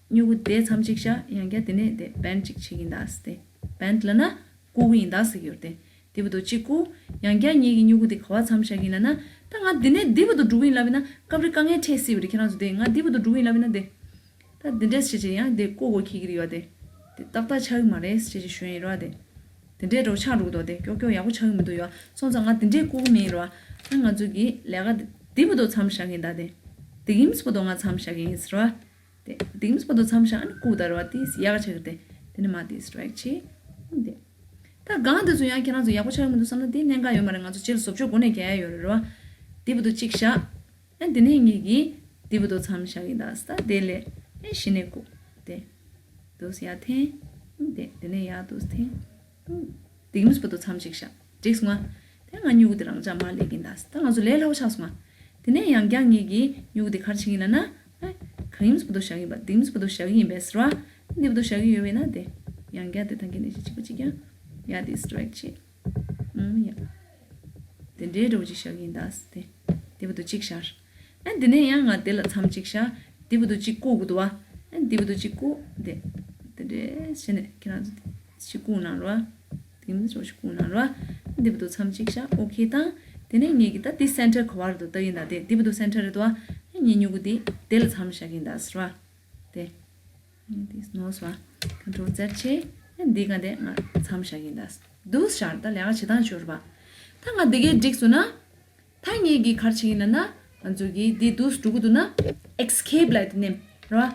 མྱུ་གུ་དེ་མཚམས་གཅིག་བཞག་ཡང་བསྐྱར་དེ་ནས་དེ་བེན་ཌི་གཅིག་བྱེད་ཀྱི་ཡིན་ད་སྟེ། བེན་ཌི་ལབ་ན་བཀུག་གི་ཡིན་ད་ཟེར་གྱི་ཡོད་རེད་དེ། དེ་བར་དུ་གཅིག་བཀུག་ཡང་བསྐྱར་ངེད་ཀྱི་མྱུ་གུ་དེ་ག་པར་མཚམས་བཞག་གི་ཡིན་ལབ་ན། ད་ང་དེ་ནས་དེ་བར་དུ་འགྲོ་གི་ཡིན་ལབ་ཡིན་ན། སྐབས་རེ་དཀའ་ངལ་འཕྲད་སྲིད་པ་རེད། ཁྱེད་རང་ཚོ་དེ་ང་དེ་བར་དུ་འགྲོ་གི་ཡིན་ལབ་ཡིན་ན་དེ། ད་འདི་འདྲས་བྱས་བྱས་ཡང་དེ་བཀུག་དགོས་འཁེལ་གྱི་རེད་པ། དེ་དེ་ཏག་ཏག་ཆགས་ཀྱི་མ་རེད་ཟེར་བྱས་ཞུ་ཡིན་རེད་པ། དེ་དེ་འདྲས་འདྲ་བོ་ཆགས་འགྲོ་གི་འདུག་དེ་ཀྱོག་ཀྱོག་ཡག་པོ་ཆགས་ཀྱི་མི་འདུག་ཡ། སོང་ཙང་ང་དེ་འདྲས་བཀུག་གི་མིན་རེད་པ། ཨ་ང་ཚོ་གི་ལས་ཀ་དེ་དེ་བར་དུ་མཚམས་བཞག་གི་ཡིན་ད། དེ་དེ་གིམ་སི་བར་དུ་ང་མཚམས་བཞག་གི་ཡིན་ཟེར་བ། དེ་དེ་གིམ་སི་བར་དུ་མཚམས་བཞག་ཨ་ནི་བཀུག་ད་རེད་པ། དེ་ཡག་ཆགས་ཀྱི་རེད་དེ། དེ་ནི་མ་དེ་སི་ཊི་རེག་བྱེད། དེ་ད་གང་དེ་ཚོ་ཡང་ཁྱེད་རང་ཚོ་ཡག་པོ་ཆགས་ཀྱི་མི་འདུག་བསམ་ན་དེ་གནད་འགག་ཡོད་མ་རེད། ང་ཚོ་རྗེས་ལ་བཟོ་བཅོས་སྒོ་ནས་རྒྱག་ཡ་ཡོད་རེད་པ། དེ་བར་དུ་གཅིག་བཞག་ཨ་དེ་ནས་ངེད་ཀྱིས་དེ་བར་དུ་མཚམས་བཞག་གི་ཡིན་ད། ད་དེ་ལས་ཨེ་གཞི་ནས་བཀུག་དེ་འདུག་སེ་ཡར་འཐེན། དེ་དེ་ནས་ཡར་འདུག་སེ་འཐེན། དེ་གིམ་སི་བར་དུ་མཚམས་གཅིག་བཞག་འགྲིག་སོང་ང་། དེ་ང་མྱུ་གུ་དེ་རང་འཇགས་མར་སླེབས་ཀྱི་ཡིན་ད། ད་ང་ཚོ་ལས་སླ་པོ་ཆགས་སོང་ང་། དེ་ནས་ཡང་བསྐྱར་ངེད་ཀྱིས་མྱུ་གུ་དེ་ག་རེ་བྱེད་ཀྱི་ཡིན་ལབ་ན། ཨ་ག་གིམ་སི་བར་དུ་བཞག་གི་ཡིན་པ། དེ་གིམ་སི་བར་དུ་བཞག་གི་ཡིན་པས་ཟེར་བ། འདི་བར་དུ་བཞག་གི་ཡོད་པས་ན་དེ། ཡང་བསྐྱར་དེ་དང་གི་ནས་གཅིག་པ་གཅིག་རྐྱང་། ཡར་དེ་སི་ཊི་རེག་བྱེད། ཨུམ་ཡ། དེ་འདྲའི་འདྲ་བོ་ཅིག་བཞག་གི་ཡིན་ད་སྟེ། དེ་བར་དུ་གཅིག་བཞག་ཨ་དེ་ནས་ཡང་ང་དེ་ལ་མཚམས་གཅིག་བཞག་དེ་བར་དུ་གཅིག་བཀུག་དགོས་འདུག་པ། ཨ་དེ་བར་དུ་གཅིག་བཀུག་དེ། དེ་འདྲའི་བྱས་ནས་ཁྱེད་རང་ཚོ་གཅིག་བཀུག་གནང་རོགས། དེ་མི་ཚོ་གཅིག་བཀུག་གནང་རོགས། དེ་བར་དུ་མཚམས་གཅིག་བཞག་ཨོ་ཁེ་དང་། དེ་ནས་ངེད་ཀྱི་ད་དེ་སེན་ཊར་ག་པར་འདུག་ལྟ་གི་ཡིན་ད། དེ་དེ་བར་དུ་སེན་ཊར་རེད་འདུག་པ། ཨ་ངའི་མྱུ་གུ་དེ་དེ་ལ་མཚམས་བཞག་གི་ཡིན་ད་ཟེར་བ། དེ། འདི་ནོར་སོང་། ཀོན་ཊོལ་ཛེཌ་བྱས། འདི་ག་འདི་ང་མཚམས་བཞག་གི་ཡིན་ད། འདུག་སེ་བཞག་ད་ལས་ཀ་བྱེད་སྟངས་ཤོར་བ། ད་ང་འདི་གས་འགྲིག་སོང་ན། ད་ངེད་ཀྱིས་ག་རེ་བྱེད་ཀྱི་ཡིན་ན། ང་ཚོ་གིས་འདི་འདུག་སེ་འགྲོ་གི་འདུག་ན། ཨེ་སི་ཀེབ་ལབ་དེ་མནན་རོ།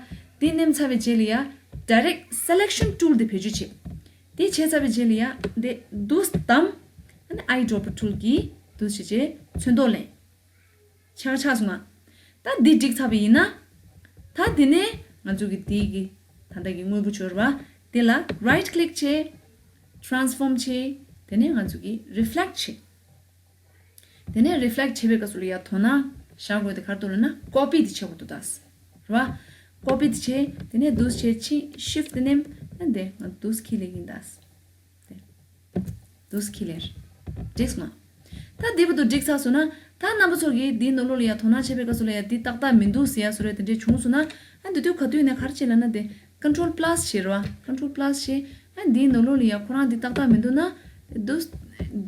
འདི་མནན་ཚར་བའི་རྗེས་ལ་ཡ། ཌའི་རེག་སེ་ལེག་ཤན་ཊུལ་དེ་བེད་སྤྱོད་བྱེད། དེ་བྱས་ཚར་བའི་རྗེས་ལ་ཡ། འདི་འདུག་སེ་བསྡམས། ཨ་ནི་ཨའི་ཌོ་པར་ཊུལ་གྱིས་འདུག་སེ་བྱས་ཚོན་མདོག་ལེན། ཆག་ཆག་སོང་ང་། ད་འདི་འགྲིག་ཚར་བ་ཡིན་ན། ད་དེ་ནས་ང་ཚོ་གི་དེ་གི་ད་ལྟ་གི་དངོས་པོ་འབྱོར་བ་དེ་ལ་རའིཊ་ཀི་ལིག་བྱེད། ཊེ་རན་སི་ཕོརམ་བྱེད། དེ་ནས་ང་ཚོ་གི་རི་ཕི་ལེག་བྱེད། དེ་ནས་རི་ཕི་ལེག་བྱེད་པའི་སྐབས་སུ་ལ་ཡ་དོ་སྣང་བཞག་དགོས་དེ་ག་རེ་འདུག་ལབ་ན་ཀོ་པི་དེ་བྱེད་དགོས་འདུག་ད། རེད་བ། ཀོ་པི་དེ་བྱེད། དེ་ནས་འདུག་སེ་བྱེད་ཕྱིན་ཤིཕ་ཊི་མནན། ཨ་འདི་ང་འདུག་སེ་འཁྱེར་ལེ་ཡིན་ད། དེ། འདུག་སེ་འཁྱེར་ལེ། འགྲིག་སོང་ང་། ད་འདི་བར་དུ་འགྲིག་ཚར་སོང་ན། ད་རྣམ་པ་ཚོ་གིས་འདིའི་ནང་ལོགས་ལ་ཡ་དོ་སྣང་བྱེད་པའི་སྐབས་སུ་ལ་ཡ་འདི་ཏག་ཏག་མི་འདུག་ཟེར་ཡ་བཟོ་འདྲ་དེ་འདྲས་བྱུང་སོང་ན། ཨ་འདི་དུས་ག་དུས་ནས་ག་རེ་བྱེད་ལབ་ན་དེ། ཀོན་ཊོལ་པ་ལ་སི་བྱེད་རོ། ཀོན་ཊོལ་པ་ལ་སི་བྱེད། ཨ་འདིའི་ནང་ལོགས་ལ་ཡ་ཁོ་རང་འདི་ཏག་ཏག་མི་འདུག་ན། འདུག་སེ་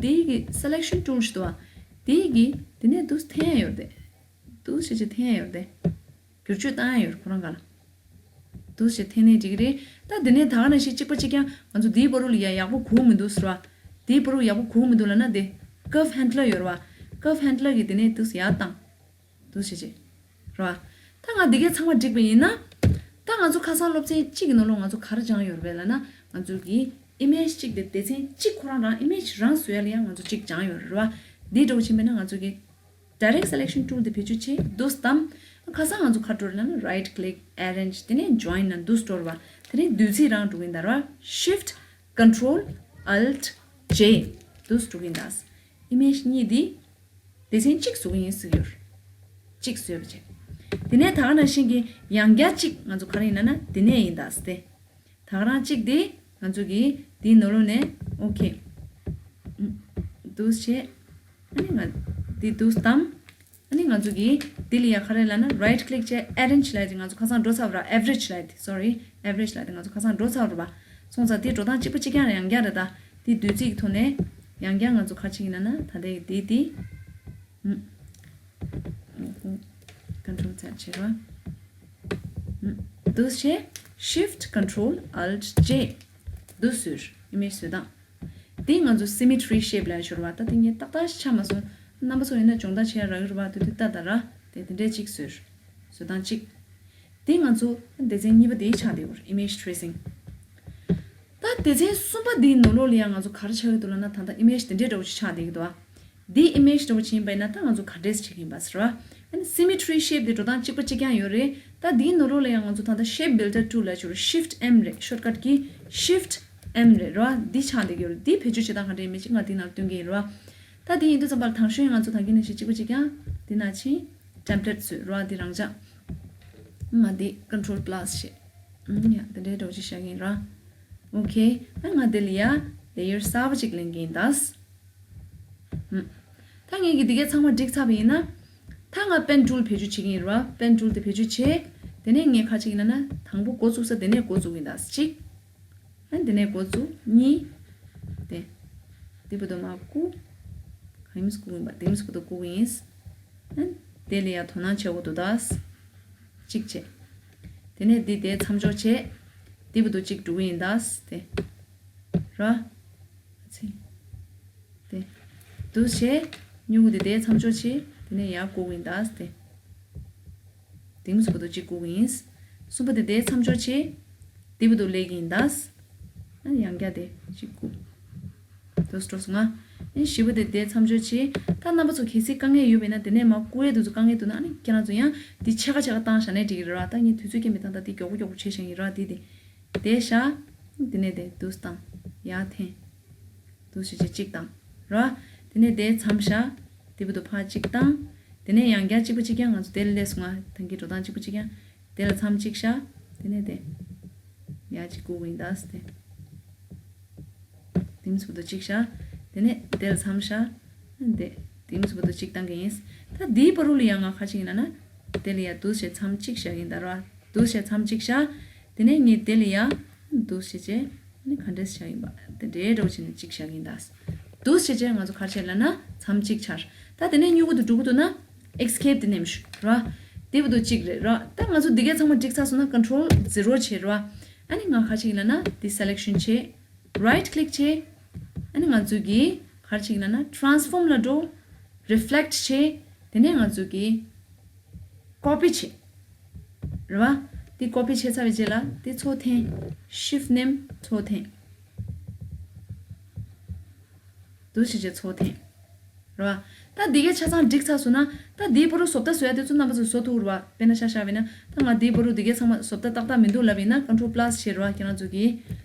འདི་གི་selection tool ཞིག་འདུག་བ། འདི་གི་འདི་ནས་འདུག་འཐེན་ཡ་ཡོད་རེད། འདུག་བྱས་བྱས་འཐེན་ཡ་ཡོད་རེད། བསྒྱུར་བཅོས་བཏང་ཡ་ཡོད་རེད་ཁོ་རང་ག་ལ། འདུག་བྱས་འཐེན་ནས་འགྲིག་གི་རེད། ད་འདི་ནས་ད་ག་ནང་བཞིན་གཅིག་པ་གཅིག་རྐྱང་ང་ཚོ་འདིའི་བར་དུ་ལ་ཡ་ཡག་པོ་གོ་མི་འདུག་ཟེར་བ། འདིའི་བར་དུ་ཡག་པོ་གོ་མི་འདུག་ལབ་ན་འདི་curve handler ཡོད་རེད་བ། Curve handler གི་འདི་ནས་འདུག་ཡར་བཏང་། འདུག་བྱས་བྱས། རེད་བ། ད་ང་འདི་གས་ཚང་མ་འགྲིག་པ་ཡིན་ན། ད་ང་ཚོ་ཁ་སང་སློབ་ཚན་གཅིག་གི་ནང་ལོགས་ང་ཚོ་ག་རེ་སྦྱངས་ཡོད་རེད་པས་ལབ་ན། ང་ཚོ་གི་image གཅིག་དེ་སྡེ་ཚན་གཅིག་ཁོ་རང་རང་image རང་བཟོ་ཡ་ལ་ཡང་ང་ཚོ་གཅིག་སྦྱངས་ཡོད་རེད་བ། འདི་འདྲ་བོ་ཕྱིན་པས་ན་ང་ཚོ་གི་direct selection tool དེ་བེད་སྤྱོད་བྱེད་འདུག་སྟམ། ཁ་སང་ང་ཚོ་ག་འགྲོ་རེད་ལབ་ན་right click arrange དེ་ནས་join ན་འདུག་འགྲོ་རེད་བ། དེ་ནས་བདུད་རྩི་རང་འགྲོ་གིན་ད་རེད་བ། Shift Control Alt J འདུག་འགྲོ་གིན་ད། image གཉིས་འདི། སྡེ་ཚན་གཅིག་བཟོ་གི་ཡིན་ཟེར་གྱི་ཡོད་རེད། གཅིག་བཟོས་པ་བྱས། དེ་ནས་ད་ག་ནང་བཞིན་གྱི་ཡང་བསྐྱར་གཅིག་ང་ཚོ་ག་རེ་ཡིན་ན་ན་དེ་ནས་ཡིན་ད་ཟེར་ཏེ། ད་ག་རང་གཅིག་དེ་ང་ཚོ་གི་དེའི་ནང་ལོགས་ནས་okay འདུག་བྱས། ཨ་ནི་ང་དེ་འདུག་བཏང་། ཨ་ནི་ང་ཚོ་གི་དེ་ལ་ཡ་ག་རེ་ལབ་ན་right click བྱས་arrange ལབ་དེ་ང་ཚོ་ཁ་སང་འགྲོ་ཚར་བ་ར། average ལབ་དེ་sorry average ལབ་དེ་ང་ཚོ་ཁ་སང་འགྲོ་ཚར་བ་ར། སོང་ཙང་དེ་འགྲོ་སྟངས་གཅིག་པ་གཅིག་རྐྱང་ཡང་བསྐྱར་རེད་ད། དེ་བདུད་རྩི་གི་ཐོག་ནས་ཡང་བསྐྱར་ང་ཚོ་ག་རེ་བྱེད་ཀྱི་ཡིན་ན་ན་ད་ལྟའི་དེ་དེ། Control Z བྱེད་རོགས། འདུག་བྱས། Shift Control Alt J འདུག་ཟེར་image བཟོ་སྟངས། དེ་ང་ཚོ་symmetry shape ལ་ཤོར་བ། ད་དེ་ངས་ཏག་ཏག་ཆ་མ་སོང་། རྣམ་པ་ཚོ་ཡིན་ན་སྦྱོང་བརྡར་བྱེད་ཡ་རག་གི་རེད་བ། དེ་དུས་ལྟ་ད་ར། དེ་དེ་འདྲས་གཅིག་བཟོས། བཟོ་སྟངས་གཅིག་དེ་ང་ཚོ་སྡེ་ཚན་གཉིས་པ་དེའི་ཆ་དེ་བར་image tracing། ད་སྡེ་ཚན་གསུམ་པ་དེའི་ནང་ལོགས་ལ་ཡང་ང་ཚོ་ག་རེ་ཆགས་ཀྱི་འདུག་ལབ་ན། ད་ལྟ་image དེ་འདྲས་འདྲ་བོ་ཞིག་ཆགས་བསྡད་ཀྱི་འདུག་བ། འདི་image འདྲ་བོ་ཕྱིན་པ་ཡིན་ན་ད་ང་ཚོ་ག་འདྲས་བྱེད་ཀྱི་ཡིན་པ་ཟེར་བ། ཨ་ནི་symmetry shape དེ་འགྲོ་སྟངས་གཅིག་པ་གཅིག་རྐྱང་ཡོད་རེད། ད་འདིའི་ནང་ལོགས་ལ་ཡང་ང་ཚོ་ད་ལྟ་shape builder tool ལ་བྱོས་རོགས། Shift M རེད། shortcut གི་Shift M རེད་ར། འདི་ཆགས་བསྡད་ཀྱི་ཡོད་རེད། འདི་བེད་སྤྱོད་བྱེད་སྟངས་ག་འདྲས་མེད་ཅིག་ང་འདི་ནང་སྟོན་གྱི་ཡིན་ར། ད་འདི་ཡིན་དུས་ཙམ་པར་དང་ཤོས་ང་ཚོ་ད་གིན་ནང་བཞིན་གཅིག་པ་གཅིག་རྐྱང་འདི་ནང་ཕྱིན། template བཟོས་ར། འདི་རང་འཇགས། ང་འདི་control plus བྱས། ཨུམ་ཡ་འདི་འདྲའི་འདྲ་བོ་ཅིག་བཞག་གི་ཡིན་ར། okay ཨ་ང་འདི་ལ་ཡ་layer གསར་པ་ཅིག་ལེན་གྱི་ཡིན་ད། ཨུམ། ད་ངས་ཀྱི་འདི་གས་ཚང་མ་འགྲིག་ཚར་བ་ཡིན་ན། ད་ང་pen tool བེད་སྤྱོད་བྱེད་ཀྱི་ཡིན་ར། pen tool དེ་བེད་སྤྱོད་བྱས། དེ་ནས་ངས་ག་རེ་བྱེད་ཀྱི་ཡིན་ན་ན། དང་པོ་འགོ་བཙུགས་ས་དེ་ནས་འགོ་བཙུགས་ཀྱི་ཡིན་ད། གཅིག་ཨ་འདི་ནས་འགོ་བཙུགས། གཉིས། དེ། འདི་བར་དུ་མར་བཀུག་ག་ཡིན་སྐུག་ཡིན་པ། དེ་མིས་བར་དུ་བཀུག་ཡིན། ཨ་དེ་ལ་ཡ་དོ་སྣང་བྱེད་དགོས་འདུག་ད། གཅིག་བྱས། དེ་ནས་འདི་དེ་མཚམས་འཇོག་བྱས། འདི་བར་དུ་གཅིག་འགྲོ་གི་ཡིན་ད། དེ། ར། ཚེ། དེ། འདུག་བྱས། སྨྱུ་གུ་དེ་དེ་མཚམས་འཇོག་བྱས། དེ་ནས་ཡར་བཀུག་ཡིན་ད། དེ། དེ་མིས་བར་དུ་གཅིག་བཀུག་ཡིན། གསུམ་པ་དེ་དེ་མཚམས་འཇོག་བྱས། དེ་བར་དུ་ལེགས་ཡིན་ད། ཨ་ཡང་བསྐྱར་དེ་གཅིག་བཀུག་དུ་སྤྲོ་སོང་ང་། ཨ་བཞི་པ་དེ་དེ་མཚམས་འཇོག་བྱས། ད་རྣམ་པ་ཚོ་གལ་སྲིད་དཀའ་ངལ་ཡོད་པས་ན་དེ་ནས་མར་བཀུག་ཡས་དུས་ཚོད་དཀའ་ངལ་འདུག་ན། ཨ་ནི་ཁྱེད་རང་ཚོ་ཡང་འདི་ཕྱེད་ཀ་ཕྱེད་ཀ་བཏང་བཞག་ན་འགྲིག་གི་རེད་བ། ད་ངས་དུས་ཚོད་རྐྱེན་པས་ད་ད་འདི་མགྱོགས་པོ་མགྱོགས་པོ་བྱས་བཞག་ཡིན་ར། འདི་དེ། དེ་བཞག་དེ་ནས་དེ་འདུག་སེ་བཏང་། ཡར་འཐེན། འདུག་སེ་བྱས་གཅིག་བཏང་། ར། དེ་ནས་དེ་མཚམས་བཞག་དེ་བར་དུ་ཕར་གཅིག་བཏང་། དེ་ནས་ཡང་བསྐྱར་གཅིག་པ་གཅིག་རྐྱང་ང་ཚོ་དེ་ལ་སླེབས་སོང་ང་། ཐང་གི་འགྲོ་སྟངས་གཅིག་པ་གཅིག་རྐྱང་། དེ་ལ་མཚམས་གཅིག་བཞག་དེ་ནས་དེ། ཡར་གཅིག་བཀུག་ཡིན་ད་སེ་དེ། དེ་མཚམས་བར་དུ་གཅིག་བཞག་དེ་ནས་དེ་ལ་མཚམས་བཞག་དེ། དེ་མཚམས་བར་དུ་གཅིག་བཏང་གི་ཡིན། ད་དེའི་བར་དུ་ལ་ཡང་ང་ག་རེ་བྱེད་ཀྱི་ཡིན་ལབ་ན། དེ་ལ་ཡ་འདུག་སེ་མཚམས་གཅིག་བཞག་གི་ཡིན་ད་ར། འདུག་སེ་མཚམས་གཅིག་བཞག་དེ་ནས་ངས་དེ་ལ་ཡ། འདུག་སེ་བྱས། ཨ་ནི་ག་འདྲས་བཞག་ཡིན་པ། དེ་འདྲའི་འདྲ་བོ་བྱས་ནས་གཅིག་བཞག་གི་ཡིན་ད། འདུག་སེ་བྱས་ང་ཚོ་ག་རེ་བྱས་ལབ་ན་མཚམས་གཅིག་ཆགས། ད་དེ་ནས་སྨྱུ་གུ་དེ་འགྲོ་གི་འདུག་ན། Escape དེ་ནེམ་ཞུ་ར། དེ་བར་དུ་གཅིག་རེད་ར། ད་ང་ཚོ་འདི་གས་ཚང་མ་འགྲིག་ཚར་སོང་ན་control zero བྱེད་ར། ཨ་ནི་ང་ག་རེ་བྱེད་ཀྱི་ཡིན་ལབ་ན་འདི་selection བྱེད། Right click བྱེད། ཨ་ནི་ང་ཚོ་གིས་ག་རེ་བྱེད་ཀྱི་ཡིན་ལབ་ན་transform ལ་འགྲོ། Reflect བྱེད། དེ་ནས་ང་ཚོ་གིས་copy བྱེད། རེད་བ། འདི་copy བྱས་ཚར་བའི་རྗེས་ལ་འདི་ཚུར་འཐེན། Shift ནེམ་ཚུར་འཐེན། འདུག་སེ་བྱས་ཚུར་འཐེན། རེད་བ། ད་འདི་གས་ཆ་ཚང་འགྲིག་ཚར་སོང་ན། ད་འདིའི་བར་དུ་བཟོ་ལྟ་བཟོ་ཡ་དེ་ཚོ་རྣམ་པ་ཚོས་བཟོ་ཐུབ་རེད་བ། དཔེར་ན་ཤ་ཤ་བས་ན། ད་ང་འདིའི་བར་དུ་འདི་གས་ཚང་མ་བཟོ་ལྟ་ཏག་ཏག་མི་འདུག་ལབ་ཡིན་ན་control plus བྱེད་རེད་བ། ཁྱེད་རང་ཚོ་གིས།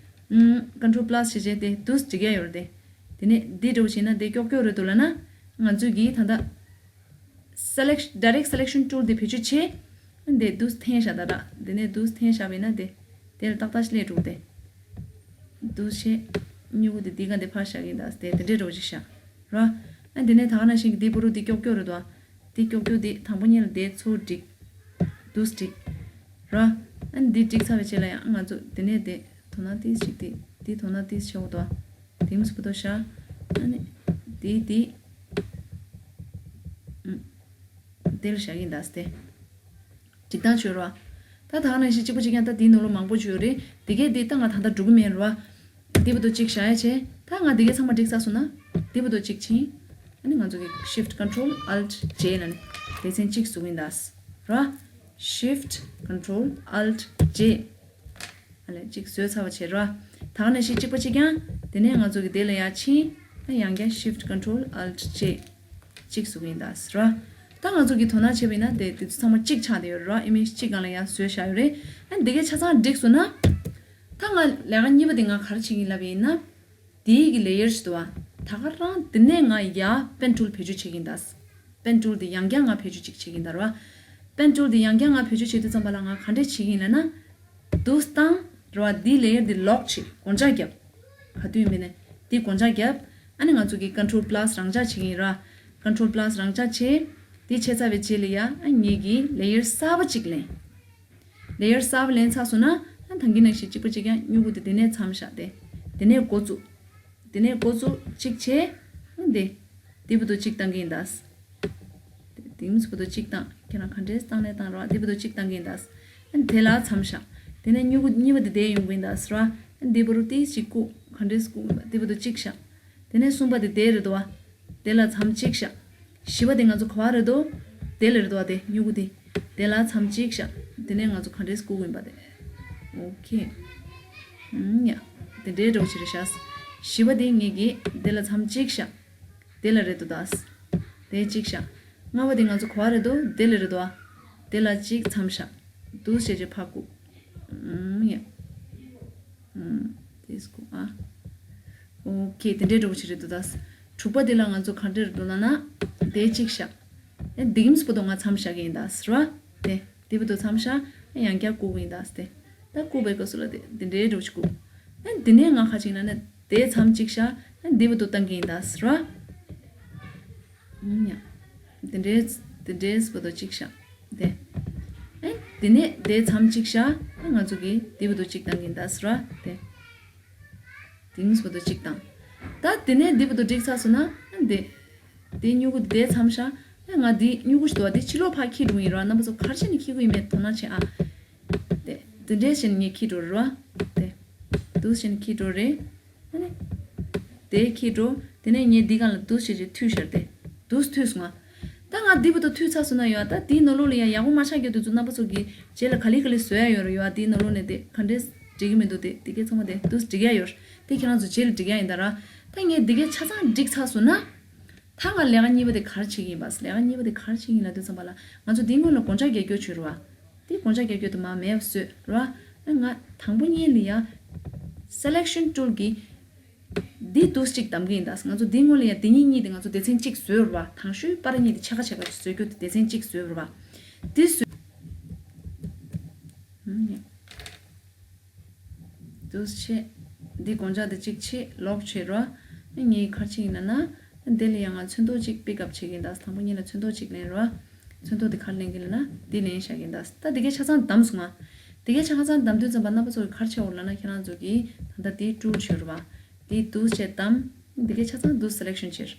ཨུམ། control plus བྱས་རྗེས་དེ་འདུག་སེ་འགྲིག་གི་ཡོད་རེད་དེ། དེ་ནས་འདི་འདྲ་བོ་བྱས་ན་དེ་ཀྱོག་ཀྱོག་རེད་འདུག་ལབ་ན། ང་ཚོས་གིས་ད་ལྟ། Select Direct Selection Tool དེ་བེད་སྤྱོད་བྱེད། འདི་འདུག་སེ་འཐེན་བཞག་ད་ར། འདི་ནས་འདུག་སེ་འཐེན་བཞག་པས་ན་དེ། དེ་ལ་ཏག་ཏག་ཞིག་སླེབས་འགྲོ་དེ། འདུག་སེ་བྱས། སྨྱུ་གུ་དེ་འདི་ག་འདི་ཕར་བཞག་གིན་ད་དེ་དེ་འདྲའི་འདྲ་བོ་ཅིག་བཞག་ར། ཨ་འདི་ནས་ད་ག་ནང་བཞིན་གྱི་འདི་བར་དུ་འདི་ཀྱོག་ཀྱོག་རེད་དོ། འདི་ཀྱོག་ཀྱོག་འདི་དང་པོ་ཉིད་ལ་དེ་ཚུར་སྒྲིག་འདུག་སེ་སྒྲིག་ར། ཨ་འདི་སྒྲིག་ཚར་བའི་རྗེས་ལ་ཡང་ང་ཚོ་དེ་ནས་དེ་དོ་སྣང་ཏིག་ཞིག་དེ་འདི་དོ་སྣང་ཏིག་བྱེད་འོ་དོ། དེ་མི་སུ་པ་དོ་ཤ། ཨ་ནི་དེ་དེ་ཨུམ། དེ་ལ་བཞག་གིན་གདའ་སྟེ། འགྲིག་སྟངས་བྱོས་རོགས། ད་ད་ག་ནང་བཞིན་གཅིག་པ་གཅིག་རྐྱང་ད་དེའི་ནང་ལོགས་མང་པོ་བྱོས་རེད། དེ་གས་དེ་ད་ང་ད་ལྟ་འགྲོ་གི་མེད་རོགས། དེ་བར་དུ་གཅིག་བཞག་ཡ་བྱས། ད་ང་དེ་གས་ཚང་མ་འགྲིག་ཚར་སོང་ན། དེ་བར་དུ་གཅིག་ཕྱིན། ཨ་ནི་ང་ཚོ་གི་Shift Control Alt J ལ་ནི་སྡེ་ཚན་གཅིག་བཟོ་གིན་གདའ། རོགས། Shift Control Alt J། ཨ་ལས་གཅིག་བཟོས་ཚར་བ་བྱེད་རོགས། ད་ག་ནང་བཞིན་གཅིག་པ་གཅིག་རྐྱང་། དེ་ནས་ང་ཚོ་གི་དེ་ལ་ཡར་ཕྱིན། ཨ་ཡང་བསྐྱར་Shift Control Alt J། གཅིག་བཟོ་གིན་གདའ་རོགས། ད་ང་ཚོ་གི་དོ་སྣང་བྱས་པ་ཡིན་ན་དེ་དེ་ཚོ་ཚང་མ་གཅིག་ཆགས་བསྡད་ཡོད་རོགས། Image གཅིག་སྒང་ལ་ཡར་བཟོས་བཞག་ཡོད་རེད། ཨ་འདི་གས་ཆ་ཚང་འགྲིག་སོང་ན། ད་ང་ལས་ཀ་གཉིས་པ་དེ་ང་ག་རེ་བྱེད་ཀྱིན་ལབ་པ་ཡིན་ན། དེའི་གི་Layer ཞིག་འདུག་བ། ད་ག་རང་དེ་ནས་ང་ཡར་Pen Tool བེད་སྤྱོད་བྱེད་ཀྱིན་གདའ། Pen Tool དེ་ཡང་བསྐྱར་ང་བེད་སྤྱོད་ཅིག་བྱེད་ཀྱིན་གདའ་རོགས། Pen Tool དེ་ཡང་བསྐྱར་ང་བེད་སྤྱོད་བྱེད་དུས་ཙམ་པ་ལ་ང་ག་འདྲས་བྱེད་ཀྱིན་ལབ་ན། འདུག་སྟངས་རོགས། འདི་Layer འདི་Lock བྱེད། སྒོ་ལྕགས་བརྒྱབ། ག་དུས་ཡིན་པ་ནས་འདི་སྒོ་ལྕགས་བརྒྱབ། ཨ་ནི་ང་ཚོ་གི་Control Plus རང་འཇགས་བྱེད་ཀྱིན་ར། Control Plus རང་འཇགས་བྱེད། འདི་བྱས་ཚར་བའི་རྗེས་ལ་ཡ་ཨ་ངེད་ཀྱི་Layer གསར་པ་གཅིག་ལེན། Layer གསར་པ་ལེན་ཚར་སོང་ན་ཨ་ད་གིན་ནང་བཞིན་གཅིག་པ་གཅིག་རྐྱང་སྨྱུ་གུ་དེ་དེ་ནས་མཚམས་བཞག་སྟེ། དེ་ནས་འགོ་བཙུགས། དེ་ནས་འགོ་བཙུགས་གཅིག་བྱས། ཨ་འདི། འདི་བར་དུ་གཅིག་བཏང་གི་ཡིན་ད། དེ་མི་ཚོ་བར་དུ་གཅིག་བཏང་། ཁྱེད་རང་ག་འདྲས་བཏང་ནས་བཏང་རོགས། དེ་བར་དུ་གཅིག་བཏང་གི་ཡིན་ད། ཨ་ནི་དེ་ལ་མཚམས་བཞག་དེ་ནས་སྨྱུ་གུ་གཉིས་པ་དེ་དེ་ཡོང་གི་ཡིན་ད་ར། ཨ་ནི་དེ་བར་དུ་ཏིས་གཅིག་བཀུག་ག་འདྲས་བཀུག་ཡིན་པ་དེ་བར་དུ་གཅིག་བཞག་དེ་ནས་གསུམ་པ་དེ་དེ་རེད་དོ་བ། དེ་ལ་མཚམས་གཅིག་བཞག་བཞི་པ་དེ་ང་ཚོ་ག་བ་རེད་དོ། དེ་ལ་རེད་དོ་བ་དེ་སྨྱུ་གུ་དེ། དེ་ལ་མཚམས་གཅིག་བཞག་དེ་ནས་ང་ཚོ་ག་འདྲས་བཀུག་ཡིན་པ་དེ། ཨོ་ཁེ། ཨུམ་ཡ། དེ་འདྲའི་འགྲོ་ཕྱིར་བཞག་བཞི་པ་དེ་ངེད་ཀྱིས་དེ་ལ་མཚམས་གཅིག་བཞག་དེ་ལ་རེད་དོ་ད། དེ་གཅིག་བཞག་ལྔ་པ་དེ་ང་ཚོ་ག་བ་རེད་དོ། དེ་ལ་རེད་དོ། དེ་ལ་གཅིག་མཚམས་བཞག་འདུག་བྱས་བྱས་ཕར་བཀུག་ཨུམ་ཡ། ཨུམ། དེ་བཀུག་ཨ། ཨོ་ཁེ། དེ་འདྲའི་འགྲོ་ཕྱིར་རེད་དོ་ད། དྲུག་པ་དེ་ལ་ང་ཚོ་ག་འདྲ་རེད་དོ་ལབ་ན། དེ་གཅིག་བཞག་ཨེ་འདི་གིམ་སི་བར་དུ་ང་མཚམས་བཞག་གི་ཡིན་ད་ཟེར་བ། དེ། དེ་བར་དུ་མཚམས་བཞག་ཨེ་ཡང་བསྐྱར་བཀུག་གི་ཡིན་ད་ཟེར་ཏེ། ད་བཀུག་པའི་སྐབས་སུ་ལ་དེ་འདི་འདྲའི་འགྲོ་ཕྱིར་བཀུག་ཨེ་འདི་ནས་ང་ཁ་ཅིག་ན་ནི་དེ་མཚམས་གཅིག་བཞག་ཨེ་འདི་བར་དུ་བཏང་གི་ཡིན་ད་ཟེར་བ། ཨུམ་ཡ། དེ་འདྲའི་དེ་འདྲའི་བར་དུ་གཅིག་བཞག་དེ། ཨེ་དེ་ནས་དེ་མཚམས་གཅིག་བཞག་ཨེ་ང་ཚོ་གིས་དེ་བར་དུ་གཅིག་བཏང་གི་ཡིན་ད་ཟེར་བ་དེ། དེ་གིམ་སི་བར་དུ་གཅིག་བཏང་། ད་དེ་ནས་དེ་བར་དུ་འགྲིག་ཚར་སོང་ན་ཨེ་དེ། དེ་སྨྱུ་གུ་དེ་མཚམས་བཞག་ཨེ་ང་དེ་སྨྱུ་གུ་ཞིག་འདུག་བ་དེ་ཕྱི་ལོགས་ཕར་འཁྱེར་འགྲོ་གི་ཡིན་ར། རྣམ་པ་ཚོ་ག་རེ་བྱས་ནས་འཁྱེར་གི་ཡིན་མེད་དོ་སྣང་བྱེད་ཨ། དེ་དེ་འདྲས་བྱས་ནས་ངས་འཁྱེར་འགྲོ་རེད་བ། དེ། འདུག་བྱས་ནས་འཁྱེར་འགྲོ་རེད། ཨ་ནི། དེ་འཁྱེར་འགྲོ། དེ་ནས་ངས་འདི་སྒང་ལ་འདུག་བྱས་བྱས་མཐུད་ཤར་ཏེ། འདུག་མཐུད་སོང་ང་། ད་ང་འདི་བར་དུ་མཐུད་ཚར་སོང་ན་ཡོད་ཨ། ད་དེའི་ནང་ལོགས་ལ་ཡང་ཡག་པོ་མ་ཆགས་རྒྱུ་དེ་ཚོ་རྣམ་པ་ཚོ་གིས་རྗེས་ལ་ག་ལེ་ག་ལེ་བཟོ་ཡ་ཡོད་རེད་ཡོད་ཨ། དེའི་ནང་ལོགས་ནས་དེ་ག་འདྲས་འགྲིག་གི་མི་འདུག་དེ་དེ་གས་ཚང་མ་དེ་འདུག་འགྲིག་ཡ་ཡོད་རེད། དེ་ཁྱེད་རང་ཚོ་རྗེས་ལ་འགྲིག་ཡ་ཡིན་ད་ར། ད་ངས་འདི་གས་ཆ་ཚང་འགྲིག་ཚར་སོང་ན། ད་ང་ལས་ཀ་གཉིས་པ་དེ་ག་རེ་བྱེད་ཀྱི་ཡིན་པ། ལས་ཀ་གཉིས་པ་དེ་ག་རེ་བྱེད་ཀྱི་ཡིན་ལབ་དུས་ཙམ་པ་ལ་ང་ཚོ་འདིའི་སྔོན་ལ་སྒོ་ལྕགས་རྒྱག་རྒྱུ་བྱོས་རེད་བ། དེ་སྒོ་ལྕགས་རྒྱག་རྒྱུ་དེ་མར་མེད་པ་བཟོས་རེད་བ། ང་དང་པོ་ཉིད་ལ་ཡ། Selection Tool གི། འདི་འདུག་གཅིག་བདམས་ཀྱི་ཡིན་ད། ང་ཚོ་འདི་སྔོན་ལ་ཡ་འདི་གཉིས་གཉིས་དེ་ང་ཚོ་སྡེ་ཚན་གཅིག་བཟོས་རེད་བ། དང་ཤོས་པར་གཉིས་དེ་ཕྱེད་ཀ་ཕྱེད་ཀ་བཟོས་རྒྱུ་དེ་སྡེ་ཚན་གཅིག་བཟོས་རེད་བ། འདི་བཟོས། ཨུམ། འདུག་བྱས། འདི་སྒོ་ལྕགས་དེ་གཅིག་བྱས་ལོག་བྱས་རོ། ངས་ག་རེ་བྱེད་ཀྱི་ཡིན་ན། འདི་ལ་ཡང་ང་ཚོན་མདོག་གཅིག་པིག་ཨབ་བྱེད་ཀྱི་ཡིན་ད། དང་པོ་ཉིད་ལ་ཚོན་མདོག་གཅིག་ལེན་རོ། ཚོན་མདོག་དེ་ག་རེ་ལེན་གྱི་ཡིན་ན་འདི་ལེན་བཞག་གི་ཡིན་ད། ད་འདི་གས་ཆ་ཚང་བདམས་སོང་ང་། འདི་གས་ཆ་ཚང་བདམས་དུས་ཙམ་པ་རྣམ་པ་ཚོ་གིས་ག་རེ་བྱེད་འོར་ལབ་ན། ཁྱེད་རང་ཚོ་གིས་ད་ལྟ་དེའི་ཊུལ་བྱོས་རོ་བ། དེའི་འདུག་བྱས་བདམས། འདི་གས་ཆ་ཚང་འདུག་སེ་ལེག་ཤན་བྱེད།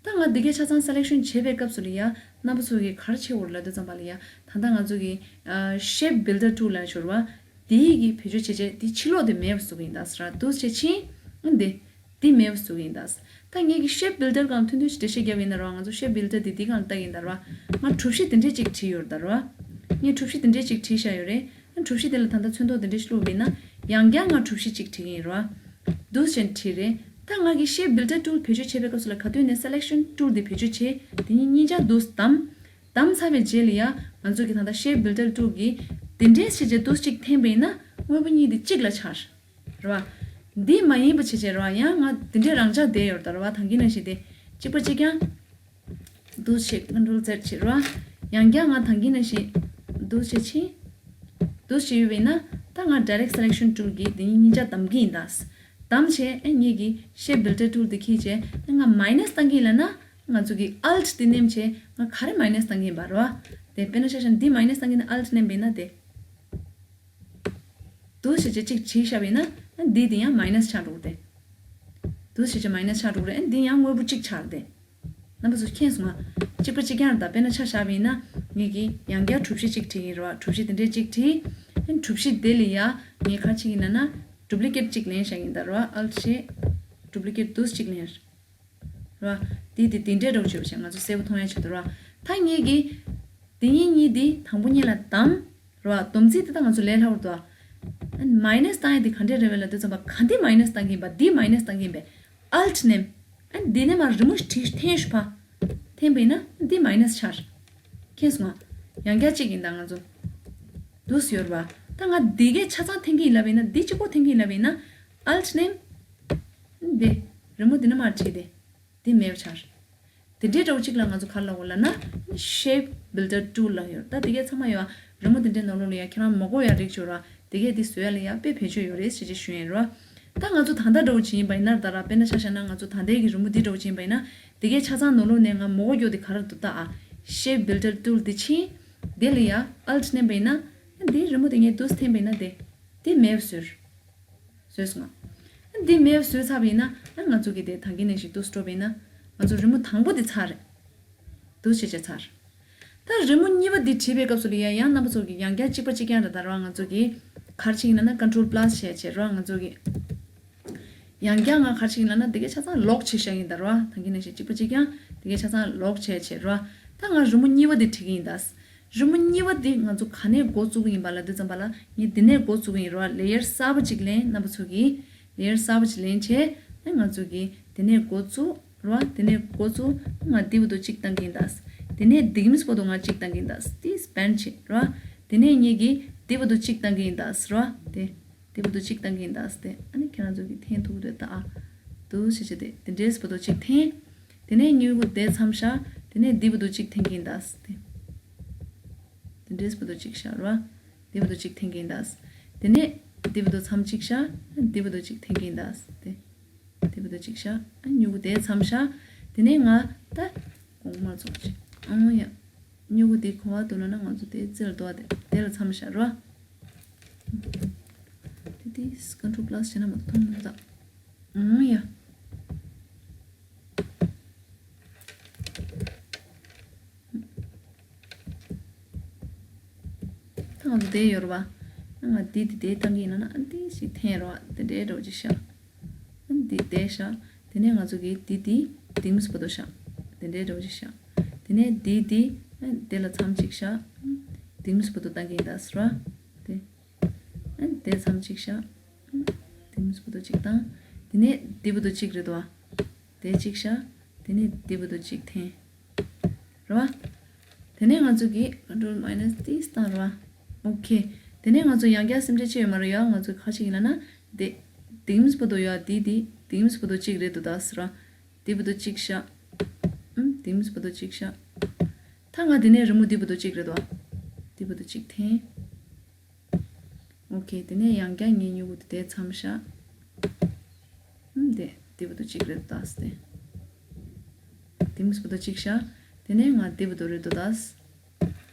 ད་ང་འདི་གས་ཆ་ཚང་སེ་ལེག་ཤན་བྱེད་པའི་སྐབས་སུ་ལ་ཡ་རྣམ་པ་ཚོ་གིས་ག་རེ་བྱེད་འོར་ལབ་དུས་ཙམ་པ་ལ་ཡ། ད་ལྟ་ང་ཚོ་གིས་ཨ་Shape Builder ཊུལ་ལ་བྱོས་རོ་བ། དེའི་གི་བེད་སྤྱོད་བྱས་བྱས་དེ་ཕྱི་ལོགས་དེ་མེད་པ་བཟོ་གི་ཡིན་ད་ཟེར་ར། འདུག་བྱས་ཕྱིན་ཨ་འདི། འདི་མེད་པ་བཟོ་གི་ཡིན་ད། ད་ངེད་ཀྱི་Shape Builder སྒང་ཐུང་ཐུང་ཞིག་འགྲེལ་བཤད་རྒྱབ་ཡིན་ན་ར། ང་ཚོ་Shape Builder དེ་འདི་སྒང་ལ་བལྟ་གི་ཡིན་ད་ར། ང་གྲུ་བཞི་དེ་འདྲས་ཅིག་བྲིས་ཡོད་རེད་ད་ར། ངས་གྲུ་བཞི་དེ་འདྲས་ཅིག་བྲིས་བཞག་ཡོད་རེད། ཨ་གྲུ་བཞི་དེ་ལ་ད་ལྟ་ཚོན་མདོག་དེ་འདྲས་ཤིག་བླུགས་པ་ཡིན་ན། ཡང་བསྐྱར་ང་གྲུ་བཞི་ཅིག་བྲིས་ཀྱི་ཡིན་ར། འདུག་བྱས་བྲིས་རེད། ད་ང་གི་Shape Builder ཊུལ་བེད་སྤྱོད་བྱེད་པའི་སྐབས་སུ་ལ་ག་དུས་ནས་Selection ཊུལ་དེ་བེད་སྤྱོད་བྱས། དེ་གཉིས་གཉིས་ཆ་འདུག་བདམས། བདམས་ཚར་བའི་རྗེས་ལ་ཡ། ང་ཚོ་གི་ད་ལྟ་Shape Builder ཊུལ་གིས་དེ་འདྲས་བྱས་བྱས་འདུག་ཅིག་འཐེན་པ་ཡིན་ན་དངོས་པོ་གཉིས་དེ་གཅིག་ལ་ཆགས། རེད་བ། འདི་མ་ཡིན་པ་བྱས་བྱས་རེད་བ། ཡང་ང་དེ་འདྲས་རང་འཇགས་བསྡད་ཡོད་རེད་ད་རེད་བ། ད་གིན་ནང་བཞིན་དེ་གཅིག་པ་གཅིག་རྐྱང་། འདུག་བྱས་Control Z བྱས་རེད་བ། ཡང་བསྐྱར་ང་ད་གིན་ནང་བཞིན་འདུག་བྱས་ཕྱིན། འདུག་བྱས་ཡོད་པ་ཡིན་ན་ད་ང་Direct Selection ཊུལ་གིས་དེ་གཉིས་གཉིས་ཆ་བདམས་ཀྱི་ཡིན་ད། བདམས་བྱས་ཨ་ངེད་ཀྱི་Shape Builder ཊུལ་དེ་འཁྱེར་བྱས་ཨ་ང་མའི་ནས་བཏང་གི་ཡིན་ལབ་ན། ང་ཚོ་གི་Alt དེ་མནན་བྱས་ང་ག་རེ་མའི་ནས་བཏང་གི་ཡིན་པ་རེད་བ། དེ་དཔེར་ན་ཆ་བཞག་ན་འདི་མའི་ནས་བཏང་གི་ཡིན་ན་Alt མནན་པ་ཡིན་ན་དེ། འདུག་བྱས་བྱས་གཅིག་བྲིས་བཞག་པ་ཡིན་ན་ཨ་འདི་དེ་ཡང་མའི་ནས་ཆགས་འགྲོ་གི་རེད། འདུག་བྱས་བྱས་མའི་ནས་ཆགས་འགྲོ་གི་རེད། ཨ་འདི་ཡང་དངོས་པོ་གཅིག་ཆགས་རེད་དེ། རྣམ་པ་ཚོ་མཁྱེན་སོང་ང་། གཅིག་པ་གཅིག་རྐྱང་རེད། ད་དཔེར་ན་ཆ་བཞག་པ་ཡིན་ན་ངེད་ཀྱིས་ཡང་བསྐྱར་གྲུ་བཞི་གཅིག་བྲིས་ཡིན་རེད་བ། གྲུ་བཞི་དེ་འདྲས་གཅིག་བྲིས། ཨ་གྲུ་བཞི་དེ་ལ་ཡ་ངས་ག་རེ་བྱེད་ཀྱི་ཡིན་ན་ན་ཌུབ་ལི་ཀེཊ་གཅིག་ལེན་བཞག་ཡིན། ད་རེད་བ། ཨལ་ཊི་བྱས་ཌུབ་ལི་ཀེཊ་འདུག་གཅིག་ལེན། རེད་བ། དེ་དེ་དེ་འདྲས་འདྲ་བོ་བྱས་པ་བྱས་ང་ཚོ་གསལ་པོ་མཐོང་ཡ་ཆེད་དུ་རེད་བ། ད་ངེད་ཀྱིས་དེ་གཉིས་གཉིས་དེ་དང་པོ་གཉིས་ལ་བསྡོམས། རེད་བ། སྡོམ་རྩིས་དེ་ད་ང་ཚོ་ལས་སླ་བོ་རེད་དོ། ཨ་མའི་ནས་བཏང་ཡ་དེ་ག་འདྲས་རེད་བས་ལབ་དུས་ཙམ་པ་ག་འདི་མའི་ནས་བཏང་གི་ཡིན་པ། འདི་མའི་ནས་བཏང་གི་ཡིན་པས། ཨལ་ཊི་ནེམ། ཨ་འདི་ནས་མར་རི་མོ་ཞིག་བྲིས་འཐེན་ཤོག་ཕ། འཐེན་པ་ཡིན་ན་འདི་མའི་ནས་ཆགས། མཁྱེན་སོང་ང་། ཡང་བསྐྱར་གཅིག་ཡིན་ད་ང་ཚོ། འདུག་སེ་ཡོད་རེད་བ། ད་ང་འདི་གས་ཆ་ཚང་འཐེན་གི་ཡིན་ལབ་ཡིན་ན། འདི་གཅིག་པོ་འཐེན་གི་ཡིན་ལབ་ཡིན་ན། ཨལ་ཊི་ནེམ། འདི། རི་མོ་འདི་ནས་མར་བྲིས་ཏེ། དེ་མེད་པ་ཆགས། དེ་འདྲའི་འདྲ་བོ་གཅིག་ལ་ང་ཚོ་ག་རེ་ལབ་དགོས་ལབ་ན། Shape Builder Tool ལབ་ཡོད། ད་དེ་གས་ཚང་མ་ཡོད། རི་མོ་དེ་འདྲའི་ནང་ལོགས་ལ་ཡ་ཁྱེད་རང་མ་དགོས་ཡ་རིགས་ཡོད་ར། དེ་གས་དེ་བཟོ་ཡ་ལ་ཡ་དཔེ་བེད་སྤྱོད་ཡོད་རེད་ཟེར་ཅིག་ཞུ་ཡིན་ར། ད་ང་ཚོ་ད་ལྟ་འདྲ་བོ་བྱེད་ཡིན་པ་ཡིན་ན་ད་ར། དཔེར་ན་ཆ་བཞག་ན་ང་ཚོ་ད་ལྟའི་གི་རི་མོ་འདི་འདྲ་བོ་བྱེད་ཡིན་པ་ཡིན་ན། དེ་གས་ཆ་ཚང་ནང་ལོགས་ནས་ང་མ་དགོས་རྒྱུ་དེ་ག་རེ་འདུག་ད་ཨ། Shape Builder Tool དེ་ཕྱིན། དེ་ལ་ཡ་Alt མནན་པ་ཡིན་ན། འདི་རི་མོ་དེ་ངས་འདུག་སེ་འཐེན་པ་ཡིན་ན་དེ། དེ་མེད་པ་བཟོས། བཟོས་སོང་ང་། འདི་མེད་པ་བཟོས་ཚར་བ་ཡིན་ན། ཨ་ང་ཚོ་གི་དེ་ད་གིན་ནང་བཞིན་འདུག་སེ་འགྲོ་བ་ཡིན་ན། ང་ཚོ་རི་མོ་དང་པོ་དེ་ཚར་རེད། འདུག་སེ་བྱས་བྱས་ཚར། ད་རི་མོ་གཉིས་པ་འདི་བྲིས་པའི་སྐབས་སུ་ལ་ཡ་ཡང་རྣམ་པ་ཚོ་གི་ཡང་བསྐྱར་གཅིག་པ་གཅིག་རྐྱང་རེད། ད་ར་ང་ཚོ་གི་ག་རེ་བྱེད་ཀྱི་ཡིན་ལབ་ན། Control Plus བྱས་བྱས་ར་ང་ཚོ་གི་ཡང་བསྐྱར་ང་ག་རེ་བྱེད་ཀྱི་ཡིན་ལབ་ན། འདི་གས་ཆ་ཚང་ལོག་བྱས་བཞག་ཡིན་ད་ར། ད་གིན་ནང་བཞིན་གཅིག་པ་གཅིག་རྐྱང་། འདི་གས་ཆ་ཚང་ལོག་བྱས་བྱས་ར། ད་ང་རི་མོ་གཉིས་པ་འདི་བྲིས་ཀྱི་ཡིན་ད། རི་མོ་གཉིས་པ་འདི་ང་ཚོ་ག་ནས་འགོ་བཙུགས་ཀྱི་ཡིན་པ་ལབ་དུས་ཙམ་པ་ལ། ངས་འདི་ནས་འགོ་བཙུགས་ཀྱི་ཡིན་ར། Layer གསར་པ་གཅིག་ལེན། རྣམ་པ་ཚོ་གིས་Layer གསར་པ་གཅིག་ལེན་བྱས། ཨ་ང་ཚོ་གིས་འདི་ནས་འགོ་བཙུགས་ར། འདི་ནས་འགོ་བཙུགས། ང་འདི་བར་དུ་གཅིག་བཏང་གི་ཡིན་ད། དེ་ནས་འདི་གི་མིས་བར་དུ་ང་གཅིག་བཏང་གི་ཡིན་ད། དེ་སི་པེན་བྱེད་ར། དེ་ནས་ངེད་ཀྱིས་འདི་བར་དུ་གཅིག་བཏང་གི་ཡིན་ད་ར། དེ། འདི་བར་དུ་གཅིག་བཏང་གི་ཡིན་ད་དེ། ཨ་ནི་ཁྱེད་རང་ཚོ་གིས་འཐེན་ཐུབ་ཀྱི་རེད་ད། ཨ་འདུག་སེ་བྱས་ཏེ་དེ་འདྲའི་བར་དུ་གཅིག་འཐེན། དེ་ནས་མྱུ་གུ་དེ་མཚམས་བཞག་དེ་ནས་འདི་བར་དུ་གཅིག་འཐེན་གྱི་ཡིན་ད་དེ། དེ་འདྲའི་བར་དུ་གཅིག་བཞག་ར། འདི་བར་དུ་གཅིག་འཐེན་གྱི་ཡིན་ད། དེ་ནས་འདི་བར་དུ་མཚམས་གཅིག་བཞག་འདི་བར་དུ་གཅིག་འཐེན་གྱི་ཡིན་ད་དེ། འདི་བར་དུ་གཅིག་བཞག་ཨ་མྱུ་གུ་དེ་མཚམས་བཞག་དེ་ནས་ང་ད་གོང་མ་ཚོགས་ཅིག་ཨང་ཡ། མྱུ་གུ་དེ་ག་པར་འདུག་ལབ་ན། ང་ཚོ་དེ་རྩེ་ལ་འདུག་བ། དེ་དེ་ལ་མཚམས་བཞག་ར། དེ་དེ་Control Plus བྱས་ན་མ་གཏོགས་མཐོང་མི་ཐུབ་ད། ཨང་ཡ། ད་ང་ཚོ་དེ་ཡོད་རེད་བ། ང་འདི་འདི་དེ་བཏང་གི་ཡིན་ན་ན། ཨ་འདི་ཞིག་འཐེན་རེད་བ། དེ་འདྲའི་འདྲ་བོ་ཅིག་བཞག་ཨ་འདི་དེ་བཞག་དེ་ནས་ང་ཚོ་གིས་འདི་འདི་འདི་མིས་བར་དུ་བཞག་དེ་འདྲའི་འདྲ་བོ་ཅིག་བཞག་དེ་ནས་འདི་འདི་ཨ་དེ་ལ་མཚམས་གཅིག་བཞག་འདི་མིས་བར་དུ་བཏང་གི་ཡིན་ད་ཟེར་བ། དེ། ཨ་དེ་མཚམས་གཅིག་བཞག་དེ་མིས་བར་དུ་གཅིག་བཏང་། དེ་ནས་འདི་བར་དུ་གཅིག་རེད་དོ། དེ་གཅིག་བཞག་དེ་ནས་འདི་བར་དུ་གཅིག་འཐེན། རེད་བ། དེ་ནས་ང་ཚོ་གིས་Control Minus དེ་བཏང་རེད་བ། ཨོ་ཁེ། དེ་ནས་ང་ཚོ་ཡང་བསྐྱར་སེམས་ཁྲལ་བྱེད་ཡོད་མ་རེད་ཡ། ང་ཚོ་ག་ཞིག་ཡིན་ལབ་ན། དེ། དེ་མིས་བར་དུ་ཡ་དེ་དེ་དེ་མིས་བར་དུ་གཅིག་རེད་འདུག་ད་ཟེར་བ། འདི་བར་དུ་གཅིག་བཞག་ཨུམ། དེ་མིས་བར་དུ་གཅིག་བཞག་ད་ང་དེ་ནས་རི་མོ་འདི་བར་དུ་གཅིག་རེད་དོ། འདི་བར་དུ་གཅིག་འཐེན། ཨོ་ཁེ། དེ་ནས་ཡང་བསྐྱར་ངའི་མྱུ་གུ་དེ་དེ་མཚམས་བཞག་ཨུམ། དེ་འདི་བར་དུ་གཅིག་རེད་དོ་ད་དེ། དེ་མིས་བར་དུ་གཅིག་བཞག་དེ་ནས་ང་འདི་བར་དུ་རེད་དོ་ད།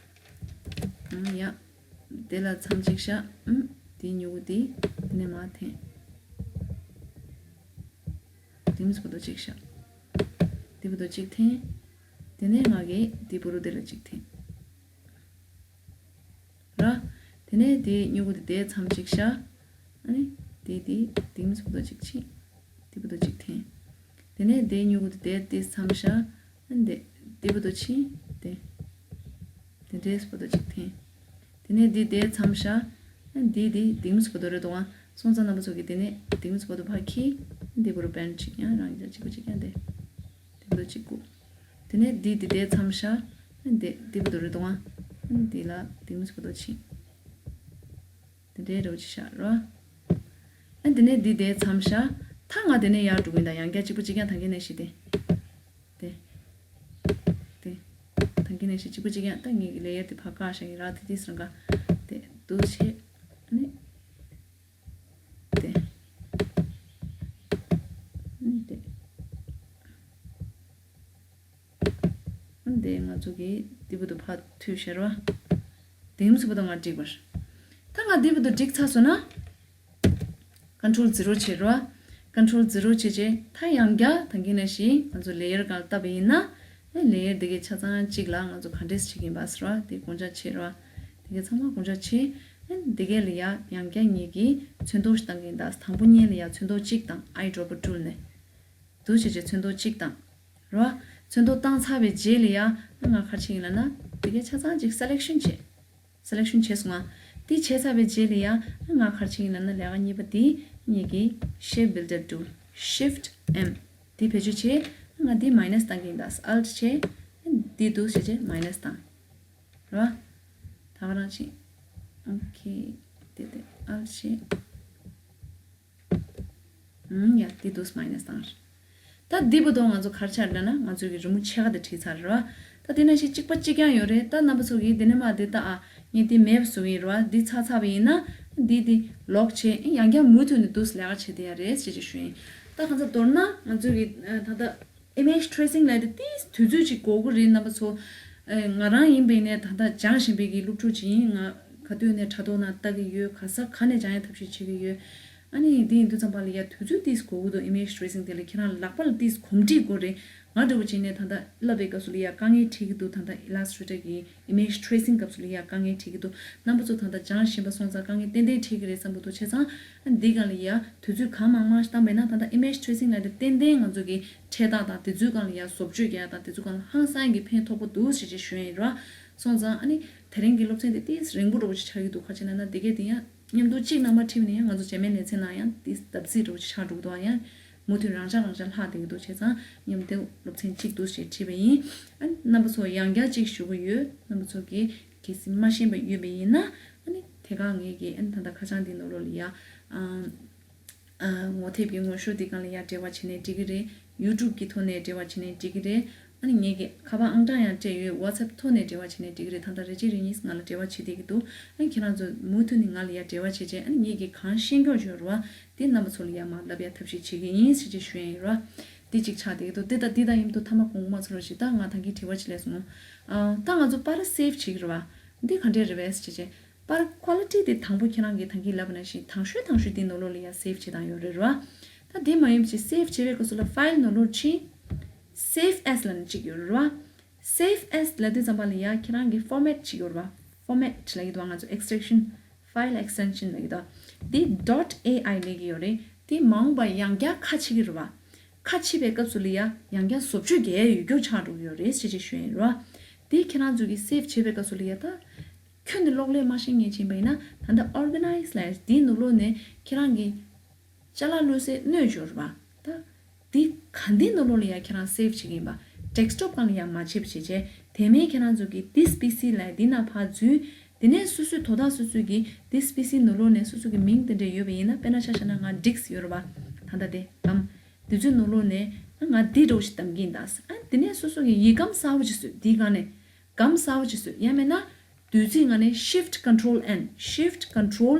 ཨུམ། ཡ། དེ་ལ་མཚམས་གཅིག་བཞག་ཨུམ། དེའི་མྱུ་གུ་དེ་དེ་ནས་མར་འཐེན། དེ་མིས་བར་དུ་གཅིག་བཞག་དེ་བར་དུ་གཅིག་འཐེན། དེ་ནས་ང་གིས་དེ་བར་དུ་དེ་ལ་གཅིག་འཐེན། ར། དེ་ནས་དེའི་མྱུ་གུ་དེ་དེ་མཚམས་གཅིག་བཞག་ཨ་ནི། དེ་དེ་དེ་མིས་བར་དུ་གཅིག་ཕྱིན། དེ་བར་དུ་གཅིག་འཐེན། དེ་ནས་དེའི་མྱུ་གུ་དེ་དེ་དེ་མཚམས་བཞག་ཨ་ནི་དེ། དེ་བར་དུ་ཕྱིན། དེ། དེ་འདྲའི་བར་དུ་གཅིག་འཐེན། དེ་ནས་འདི་དེ་མཚམས་བཞག་ཨ་ནི་འདི་དེ་དེ་མིས་བར་དུ་རེད་དོ། ང་སོང་ཙང་རྣམ་པ་ཚོ་གིས་དེ་ནས་དེ་མིས་བར་དུ་ཕར་འཁྱེར། འདི་བར་དུ་པེན་གཅིག་ཡང་རང་རྒྱ་གཅིག་པ་གཅིག་ཡང་དེ། དེ་བར་དུ་གཅིག་བཀུག་དེ་ནས་འདི་འདི་དེ་མཚམས་བཞག་ཨ་ནི་འདི་འདི་བར་དུ་རེད་དོ། ང་ཨ་ནི་འདི་ལ་དེ་མིས་བར་དུ་ཕྱིན། དེ་འདྲའི་འདྲ་བོ་ཅིག་བཞག་རོ། ཨ་དེ་ནས་འདི་དེ་མཚམས་བཞག་ད་ང་དེ་ནས་ཡར་འགྲོ་གི་ཡིན་ད། ཡང་བསྐྱར་གཅིག་པ་གཅིག་རྐྱང་ད་གིན་ནང་བཞིན་དེ། དེ། དེ། ད་གིན་ནང་བཞིན་གཅིག་པ་གཅིག་རྐྱང་ད་ངེད་ཀྱི་ལེ་ཡར་དེ་ཕར་བཀག་བཞག་གི་ར། དེ་དེ་སྲང་ག་དེ་འདུག་བྱས། ཨ་ནི། དེ། ཨ་ནི་དེ། འདི་ང་ཚོ་གིས་འདི་བར་དུ་ཕར་མཐུད་བཞག་རོ། དེ་མཚམས་བར་དུ་ང་བསྒྲིགས་པ་རེད། ད་ང་འདི་བར་དུ་བསྒྲིགས་ཚར་སོང་ན། Control Zero བྱེད་རོ། Control zero བྱས་རྗེས་ད་ཡང་བསྐྱར་ད་གིན་ནང་བཞིན་ང་ཚོ་layer སྒང་ལ་བཏབ་པ་ཡིན་ན། ཨེ་layer འདི་གའི་ཆ་ཚང་གཅིག་ལ་ང་ཚོ་ག་འདྲས་བྱེད་ཀྱིན་པ་ཟེར་བ་དེ་དགོངས་འཇགས་བྱེད་རོགས། དེ་གའི་ཚང་མ་དགོངས་འཇགས་བྱེད། ཨེ་འདི་གའི་ལ་ཡ་ཡང་བསྐྱར་ངེད་ཀྱིས་ཚོན་མདོག་ཞིག་བཏང་གིན་ད། དང་པོ་ཉིད་ལ་ཡ་ཚོན་མདོག་གཅིག་དང་eyedropper tool ནས་འདུག་བྱས་རྗེས་ཚོན་མདོག་གཅིག་དང་རོ། ཚོན་མདོག་བཏང་ཚར་བའི་རྗེས་ལ་ཡ་ང་ག་རེ་བྱེད་ཀྱིན་ལབ་ན་འདི་གའི་ཆ་ཚང་གཅིག་selection བྱེད། Selection བྱས་སོང་ང་། དེ་བྱས་ཚར་བའི་རྗེས་ལ་ཡ་ང་ག་རེ་བྱེད་ཀྱིན་ལབ་ན་ལས་ཀ་གཉིས་པ་དེ་ངེད་ཀྱིས་Shape Builder tool, Shift M དེ་བེད་སྤྱོད་བྱས། ང་དེ་minus བཏང་གིན་ད། Alt བྱས། དེ་འདུག་བྱས་རྗེས་minus བཏང་རོ། ད་ག་རང་བྱེད། Okay དེ་དེ་Alt བྱས། ཨུམ། ཡ་དེ་འདུག་minus བཏང་། ད་འདི་བར་དུ་ང་ཚོ་ག་རེ་ཆགས་ལབ་ན་ང་ཚོའི་གི་རི་མོ་ཕྱེད་ཀ་དེ་བྲིས་ཚར་རེད་བ། ད་དེ་ནང་བཞིན་གཅིག་པ་གཅིག་རྐྱང་ཡོད་རེད། ད་རྣམ་པ་ཚོ་གིས་འདི་ནས་མར་འདི་ལྟ་ཨ། ངས་འདི་མེད་པ་བཟོ་གི་ཡིན་རེད་བ། འདི་ཚར་ཚར་བ་ཡིན་ན་འདི་འདི་ལོག་བྱས་ཡང་བསྐྱར་མུ་མཐུད་ནས་འདུག་ལས་ཀ་བྱེད་བསྡད་ཡ་རེད་ཅེས་ཅིག་ཞུ་ཡིན། ད་གང་ཟག་མདོར་ན་ང་ཚོའི་གི་ད་ལྟ་image tracing ལབ་དེ་ཏིས་དུས་ཚོད་ཅིག་འགོར་གི་རེད། རྣམ་པ་ཚོ། ཨེ། ང་རང་ཡིན་པའི་ནས་ད་ལྟ་སྦྱང་བཞིན་པའི་གི་སློབ་ཕྲུག་ཅིག་ཡིན། ང་ག་དུས་ནས་དྲ་ཐོག་ནང་ལྟ་གི་ཡོད། ག་ས་ག་ནས་སྦྱང་ཡ་ཐབས་ཤེས་བྱེད་ཀྱི་ཡོད། ཨ་ནི་དེ་ཡིན་དུས་ཙམ་པ་ལ་ཡ་དུས་ཚོད་ཏིས་འགོར་གི་འདུག image tracing དེ་ལ་ཁྱེད་རང་ལག་པ་ལ་ཏིས་གོམས་འདྲིས་དགོས་རེད། ང་འདྲ་བོ་ཅིག་ནས་ད་ལྟ་བསླབ་པའི་སྐབས་སུ་ལ་ཡ་དཀའ་ངལ་འཕྲད་ཀྱི་འདུག་ད་ལྟ་Illustrator གི image tracing སྐབས་སུ་ལ་ཡ་དཀའ་ངལ་འཕྲད་ཀྱི་འདུག་རྣམ་པ་ཚོ་ད་ལྟ་སྦྱང་བཞིན་པ་སོང་ཙང་དཀའ་ངལ་ཏན་ཏན་འཕྲད་ཀྱི་རེད་བསམ་གྱི་འདུག་བྱས་ཙང་ཨ་འདི་ག་ལ་ཡ་དུས་ཚོད་གང་མང་མང་ཞིག་བཏང་པས་ན་ད་ལྟ་image tracing ལབ་དེ་ཏན་ཏན་ང་ཚོ་གི་འཕྲད་སྟངས་དང་དེ་ཚོའི་སྒང་ལ་ཡ་བཟོ་བཅོས་རྒྱག་ཡ་དང་དེ་ཚོའི་སྒང་ལ་ཧང་སང་གི་ཕན་ཐོགས་པོ་འདུག་ཞེས་ཅིག་ཞུ་ཡ་ཡིན་ར། སོང་ཙང་ཨ་ནི་དེ་རིང་གི་སློབ་ཚན་དེ་ཏིས་རིང་པོ་འདྲ་བོ་ཅིག་ཆགས་ཀྱི་འདུག་ག་ཅི་ན་ན་དེ་གས་དེ་ཡང་མཉམ་དུ་གཅིག་ནང་མ་ཁྲིད་ནས་ཡང་ང་ཚོ་རྗེས་མའི་ལེ་ཚན་ནང་ཡང་ཏིས་སྟབས་ཚིག་འདྲ་བོ་ཅིག་ཆགས་འགྲོ་གི་འདུག་ཡང་མུ་མཐུད་རང་འཇགས་རང་འཇགས་ལྷག་བསྡད་ཀྱི་འདུག་བྱས་ཙང་མཉམ་དུ་སློབ་ཚན་གཅིག་འདུག་ཞེས་ཁྲིད་པ་ཡིན། ཨ་ནི་རྣམ་པ་ཚོ་ཡང་བསྐྱར་གཅིག་ཞུ་གི་ཡོད། རྣམ་པ་ཚོ་གིས་གལ་སྲིད་མ་ཤེས་པ་ཡོད་པ་ཡིན་ན་ཨ་ནི་དེ་ག་ངེད་ཀྱིས་ཨ་ནི་ད་ལྟ་ཁ་བྱང་འདི་ནང་ལོགས་ལ་ཡ་ཨ། ཨ། ངོ་དེབ་ཀྱི་ངོ་ཤོག་འདི་སྒང་ལ་ཡང་འབྲེལ་བ་བྱས་ནས་འགྲིག་གི་རེད། YouTube གི་ཐོག་ནས་འབྲེལ་བ་བྱས་ནས་འགྲིག་གི་རེད། ཨ་ནི་ངེད་ཀྱི་ཁ་པར་ཨང་གྲངས་ཡང་སྤྲད་ཡོད། WhatsApp ཐོག་ནས་འབྲེལ་བ་བྱས་ནས་འགྲིག་གི་རེད། ད་ལྟ་རེ་ཅིག་རེ་གཉིས་ང་ལ་འབྲེལ་བ་བྱེད་བསྡད་ཀྱི་འདུག་ཨ་ནི་ཁྱེད་རང་ཚོ་མུ་མཐུད་ནས་ང་ལ་ཡང་འབྲེལ་བ་བྱས་བྱས་ཨ་ནི་ངེད་ཀྱི་གང་ཤེས་མཁན་ཡོད་རེད་བ། དེ་རྣམ་པ་ཚོ་ལ་ཡང་མར་ལབ་ཡ་ཐབས་ཤེས་བྱེད་ཀྱི་ཡིན་ཟེར་ཅིག་ཞུ་ཡ་ཡིན་ར། དེ་གཅིག་ཆགས་བསྡད་ཀྱི་འདུག་དེ་ད་འདི་ད་ཡིན་འདུག་མཐའ་མ་དགོངས་པ་མ་ཚོམ་རོགས་བྱེད། ད་ང་ད་གིན་དྲི་བ་ཅིག་སླེབས་སོང་། ཨ། ད་ང་ཚོ་པར་save བྱེད་ཀྱི་རེད་བ། འདི་ག་འདྲས་རེད་བས་ཟེར་བྱས་བྱས། པར་quality དེ་དང་པོ་ཁྱེད་རང་གིས་ད་གིན་ལབ་པ་ནང་བཞིན་དང་ཤོས་དང་ཤོས་དེ་ནང་ལོགས་ལ་ཡ་save བྱེད་སྟངས་ཡོད་རེད་ར། ད་དེ་མ་ཡིན་པ་ཅིག་save བྱེད་པའི་སྐབས་སུ་ལ་file ནང་ལོགས་ཕྱིན། Save as ལབ་ནས་གཅིག་ཡོད་རེད་ར། Save as ལབ་དུས་ཙམ་པ་ལ་ཡ་ཁྱེད་རང་གིས་format ཅིག་ཡོད་རེད་བ། Format ལབ་ཀྱི་འདུག་ང་ཚོ་extraction file extension ལབ་ཀྱི་འདུག་འདི་dot A I ལབ་ཀྱི་ཡོད་རེད། དེ་མ་འོངས་པར་ཡང་བསྐྱར་ཁ་ཕྱེ་གི་རེད་བ། ཁ་ཕྱེ་བའི་སྐབས་སུ་ལ་ཡ་ཡང་བསྐྱར་བཟོ་བཅོས་རྒྱག་ཡ་ཡོད་རྒྱུ་ཆགས་འགྲོ་གི་ཡོད་རེད་ཟེར་ཅིག་ཞུ་ཡ་ཡིན་རེད་བ། དེ་ཁྱེད་རང་ཚོ་གིས་save བྱེད་པའི་སྐབས་སུ་ལ་ཡ་ད། ཁྱོན་ནས་གློག་ཀླད་མ་ཤེས་མཁན་ཅིག་ཡིན་པ་ཡིན་ན་ད་ལྟ་organize ལབ་ཡ་དེའི་ནང་ལོགས་ནས་ཁྱེད་རང་གི་ཅ་ལག་བླུགས་སའི་སྣོད་ཡོད་རེད་བ། ད་དེ་ག་འདི་ནང་ལོགས་ལ་ཡ་ཁྱེད་རང་save བྱེད་ཀྱི་ཡིན་པ། desktop སྒང་ལ་ཡ་མ་བྱེད་པ་བྱས་བྱས་དེ་མིན་ཁྱེད་རང་ཚོ་གིས་this P C ལབ་ཡ་འདི་ནང་ཕར་འཛུལ། དེ་ནས་སོ་སོའི་དོ་བདག་སོ་སོའི་གི་this P C ནང་ལོགས་ནས་སོ་སོ་གི་མིང་དེ་འདྲས་ཡོད་པ་ཡིན་ན། དཔེར་ན་ཆ་བཞག་ན་ང་Dix ཡོད་རེད་བ། ད་ལྟ་དེ་སྒམ། དེ་ཚོའི་ནང་ལོགས་ནས་ང་འདི་འདྲ་བོ་ཞིག་གདམ་གྱི་ཡིན་ད། ཨ་དེ་ནས་སོ་སོ་གི་ཡིག་སྒམ་གསར་པ་ཞིག་བཟོས། དེའི་སྒང་ནས་སྒམ་གསར་པ་ཞིག་བཟོས། ཡང་མིན་ན་བདུད་རྩིའི་སྒང་ནས་Shift Control N, Shift Control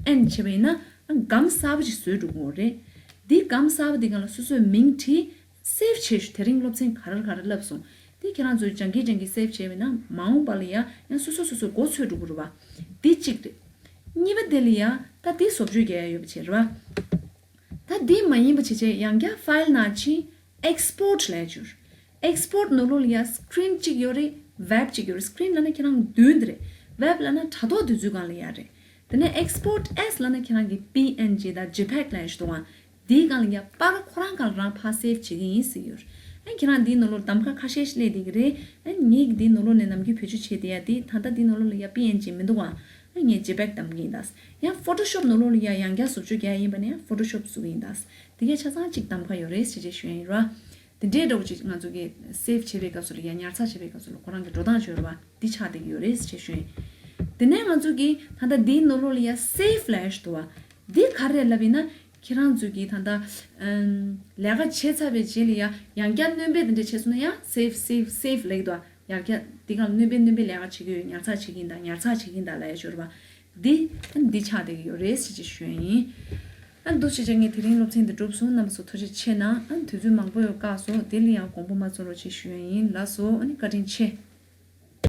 N བྱས་པ་ཡིན་ན་ཨ་སྒམ་གསར་པ་ཞིག་བཟོས་འགྲོ་གི་ཡོད་རེད། འདི་སྒམ་གསར་པ་འདི་སྒང་ལ་སོ་སོའི་མིང་བྲིས། Save བྱས་ཞུ། དེ་རིང་སློབ་ཚན་ག་རེ་ག་རེ་བསླབས་སོང་། དེ་ཁྱེད་རང་ཚོས་སྦྱང་གིན་སྦྱང་གིན་save བྱས་པ་ཡིན་ན་མ་འོངས་པ་ལ་ཡ་ཡང་སོ་སོ་སོ་སོའི་མགོ་ཚོས་འགྲོ་གི་རེད་བ། འདི་གཅིག་རེད། གཉིས་པ་དེ་ལ་ཡ་ད་འདི་བཟོ་བཅོས་རྒྱག་ཡ་ཡོད་པ་བྱས་རེད་བ། ད་འདི་མ་ཡིན་པ་བྱས་བྱས་ཡང་བསྐྱར་file ནང་ཕྱིན། Export ལབ་ཡ་ཅིག་ཡོད། Export ནང་ལོགས་ལ་ཡ་screen གཅིག་ཡོད་རེད། Web གཅིག་ཡོད་རེད། Screen ལབ་ན་ཁྱེད་རང་མདུན་དེ་རེད། Web ལབ་ན་དྲ་ཐོག་དེ་ཚོའི་སྒང་ལ་ཡ་རེད། དེ་ནས་Export as ལབ་ན་ཁྱེད་རང་གི་P N G དང་JPEG ལབ་ཡ་ཞིག་འདུག་ག་འདིའི་སྒང་ལ་ཡ་པར་ཁོ་རང་སྒང་ལ་རང་ཕར་save བྱེད་ཀྱི་ཡིན་ཟེར་གྱི་ཡོད་རེད། ཨ་ཁྱེད་རང་འདིའི་ནང་ལོགས་གདམ་ཁ་ཁ་ཤས་ཤིག་སླེབས་བསྡད་ཀྱི་རེད། ཨ་ངས་འདིའི་ནང་ལོགས་ནས་ནམ་རྒྱུན་བེད་སྤྱོད་བྱས་བསྡད་ཡ་དེ་ད་ལྟ་འདིའི་ནང་ལོགས་ལ་ཡ་P N G མི་འདུག་ག་ཨ་ངས་JPEG གདམ་གྱི་ཡིན་ད། ཡང་Photoshop ནང་ལོགས་ལ་ཡ་ཡང་བསྐྱར་བཟོ་བཅོས་རྒྱག་ཡ་ཡིན་པ་ན་ཡང་Photoshop བཟོ་གི་ཡིན་ད། དེ་གའི་ཆ་ཚང་གཅིག་གདམ་ཁ་ཡོད་རེད་ཟེར་བྱས་ཞུ་ཡ་ཡིན་ར། དེ་འདྲའི་འདྲ་བོ་ཅིག་ང་ཚོ་གི་save བྱེད་པའི་སྐབས་སུ་ལ་ཡ་ཉར་ཚགས་བྱེད་པའི་སྐབས་སུ་ལ་ཁོ་རང་གི་འགྲོ་སྟངས་ཅིག་ཡོད་རེད་བ། འདི་ཆགས་བསྡད་ཀྱི་ཡོད་རེད་ཟེར་བྱས་ཞུ་ཡིན། དེ་ནས་ང་ཚོ་གི་ད་ལྟ་འདིའི་ནང་ལོགས་ལ་ཡ་save ལབ་ཡ་ཞིག་འདུག་བ། འདི་ག་རེ་རེད་ལབ་ཡིན་ན། ཁྱེད་རང་ཚོས་ཀྱིས་ད་ལྟ་ཨམ། ལས་ཀ་བྱས་ཚར་བའི་རྗེས་ལ་ཡ་ཡང་བསྐྱར་སྣོན་པ་དེ་འདྲ་བྱས་སོང་ན་ཡང་save save save ལབ་ཀྱི་འདུག་ཡང་བསྐྱར་འདི་སྒང་ལ་སྣོན་པ་སྣོན་པའི་ལས་ཀ་བྱེད་ཀྱི་ཡོད། ཉར་ཚགས་བྱེད་ཀྱི་ཡིན་ད། ཉར་ཚགས་བྱེད་ཀྱི་ཡིན་ད་ལབ་ཡ་ཅིག་ཡོད་རེད་བ། འདི་ཨ་འདི་ཆགས་བསྡད་ཀྱི་ཡོད་རེད་ཟེར་ཅིག་ཞུ་ཡ་ཡིན། ཨ་འདུག་བྱས་བྱས་ངས་དེ་རིང་སློབ་ཚན་འདི་གྲུབ་སོང་། རྣམ་པ་ཚོ་ཐུགས་རྗེ་ཆེ་གནང་། ཨ་དུས་ཚོད་མང་པོ་ཡོད་བཀག་སོང་། དེ་ལ་ཡང་དགོངས་པ་མ་ཚོམ་རོགས་ཅེས་ཞུ་ཡ་ཡིན། ལགས་སོ། ཨ་ནི་བཀའ་དྲིན་ཆེ།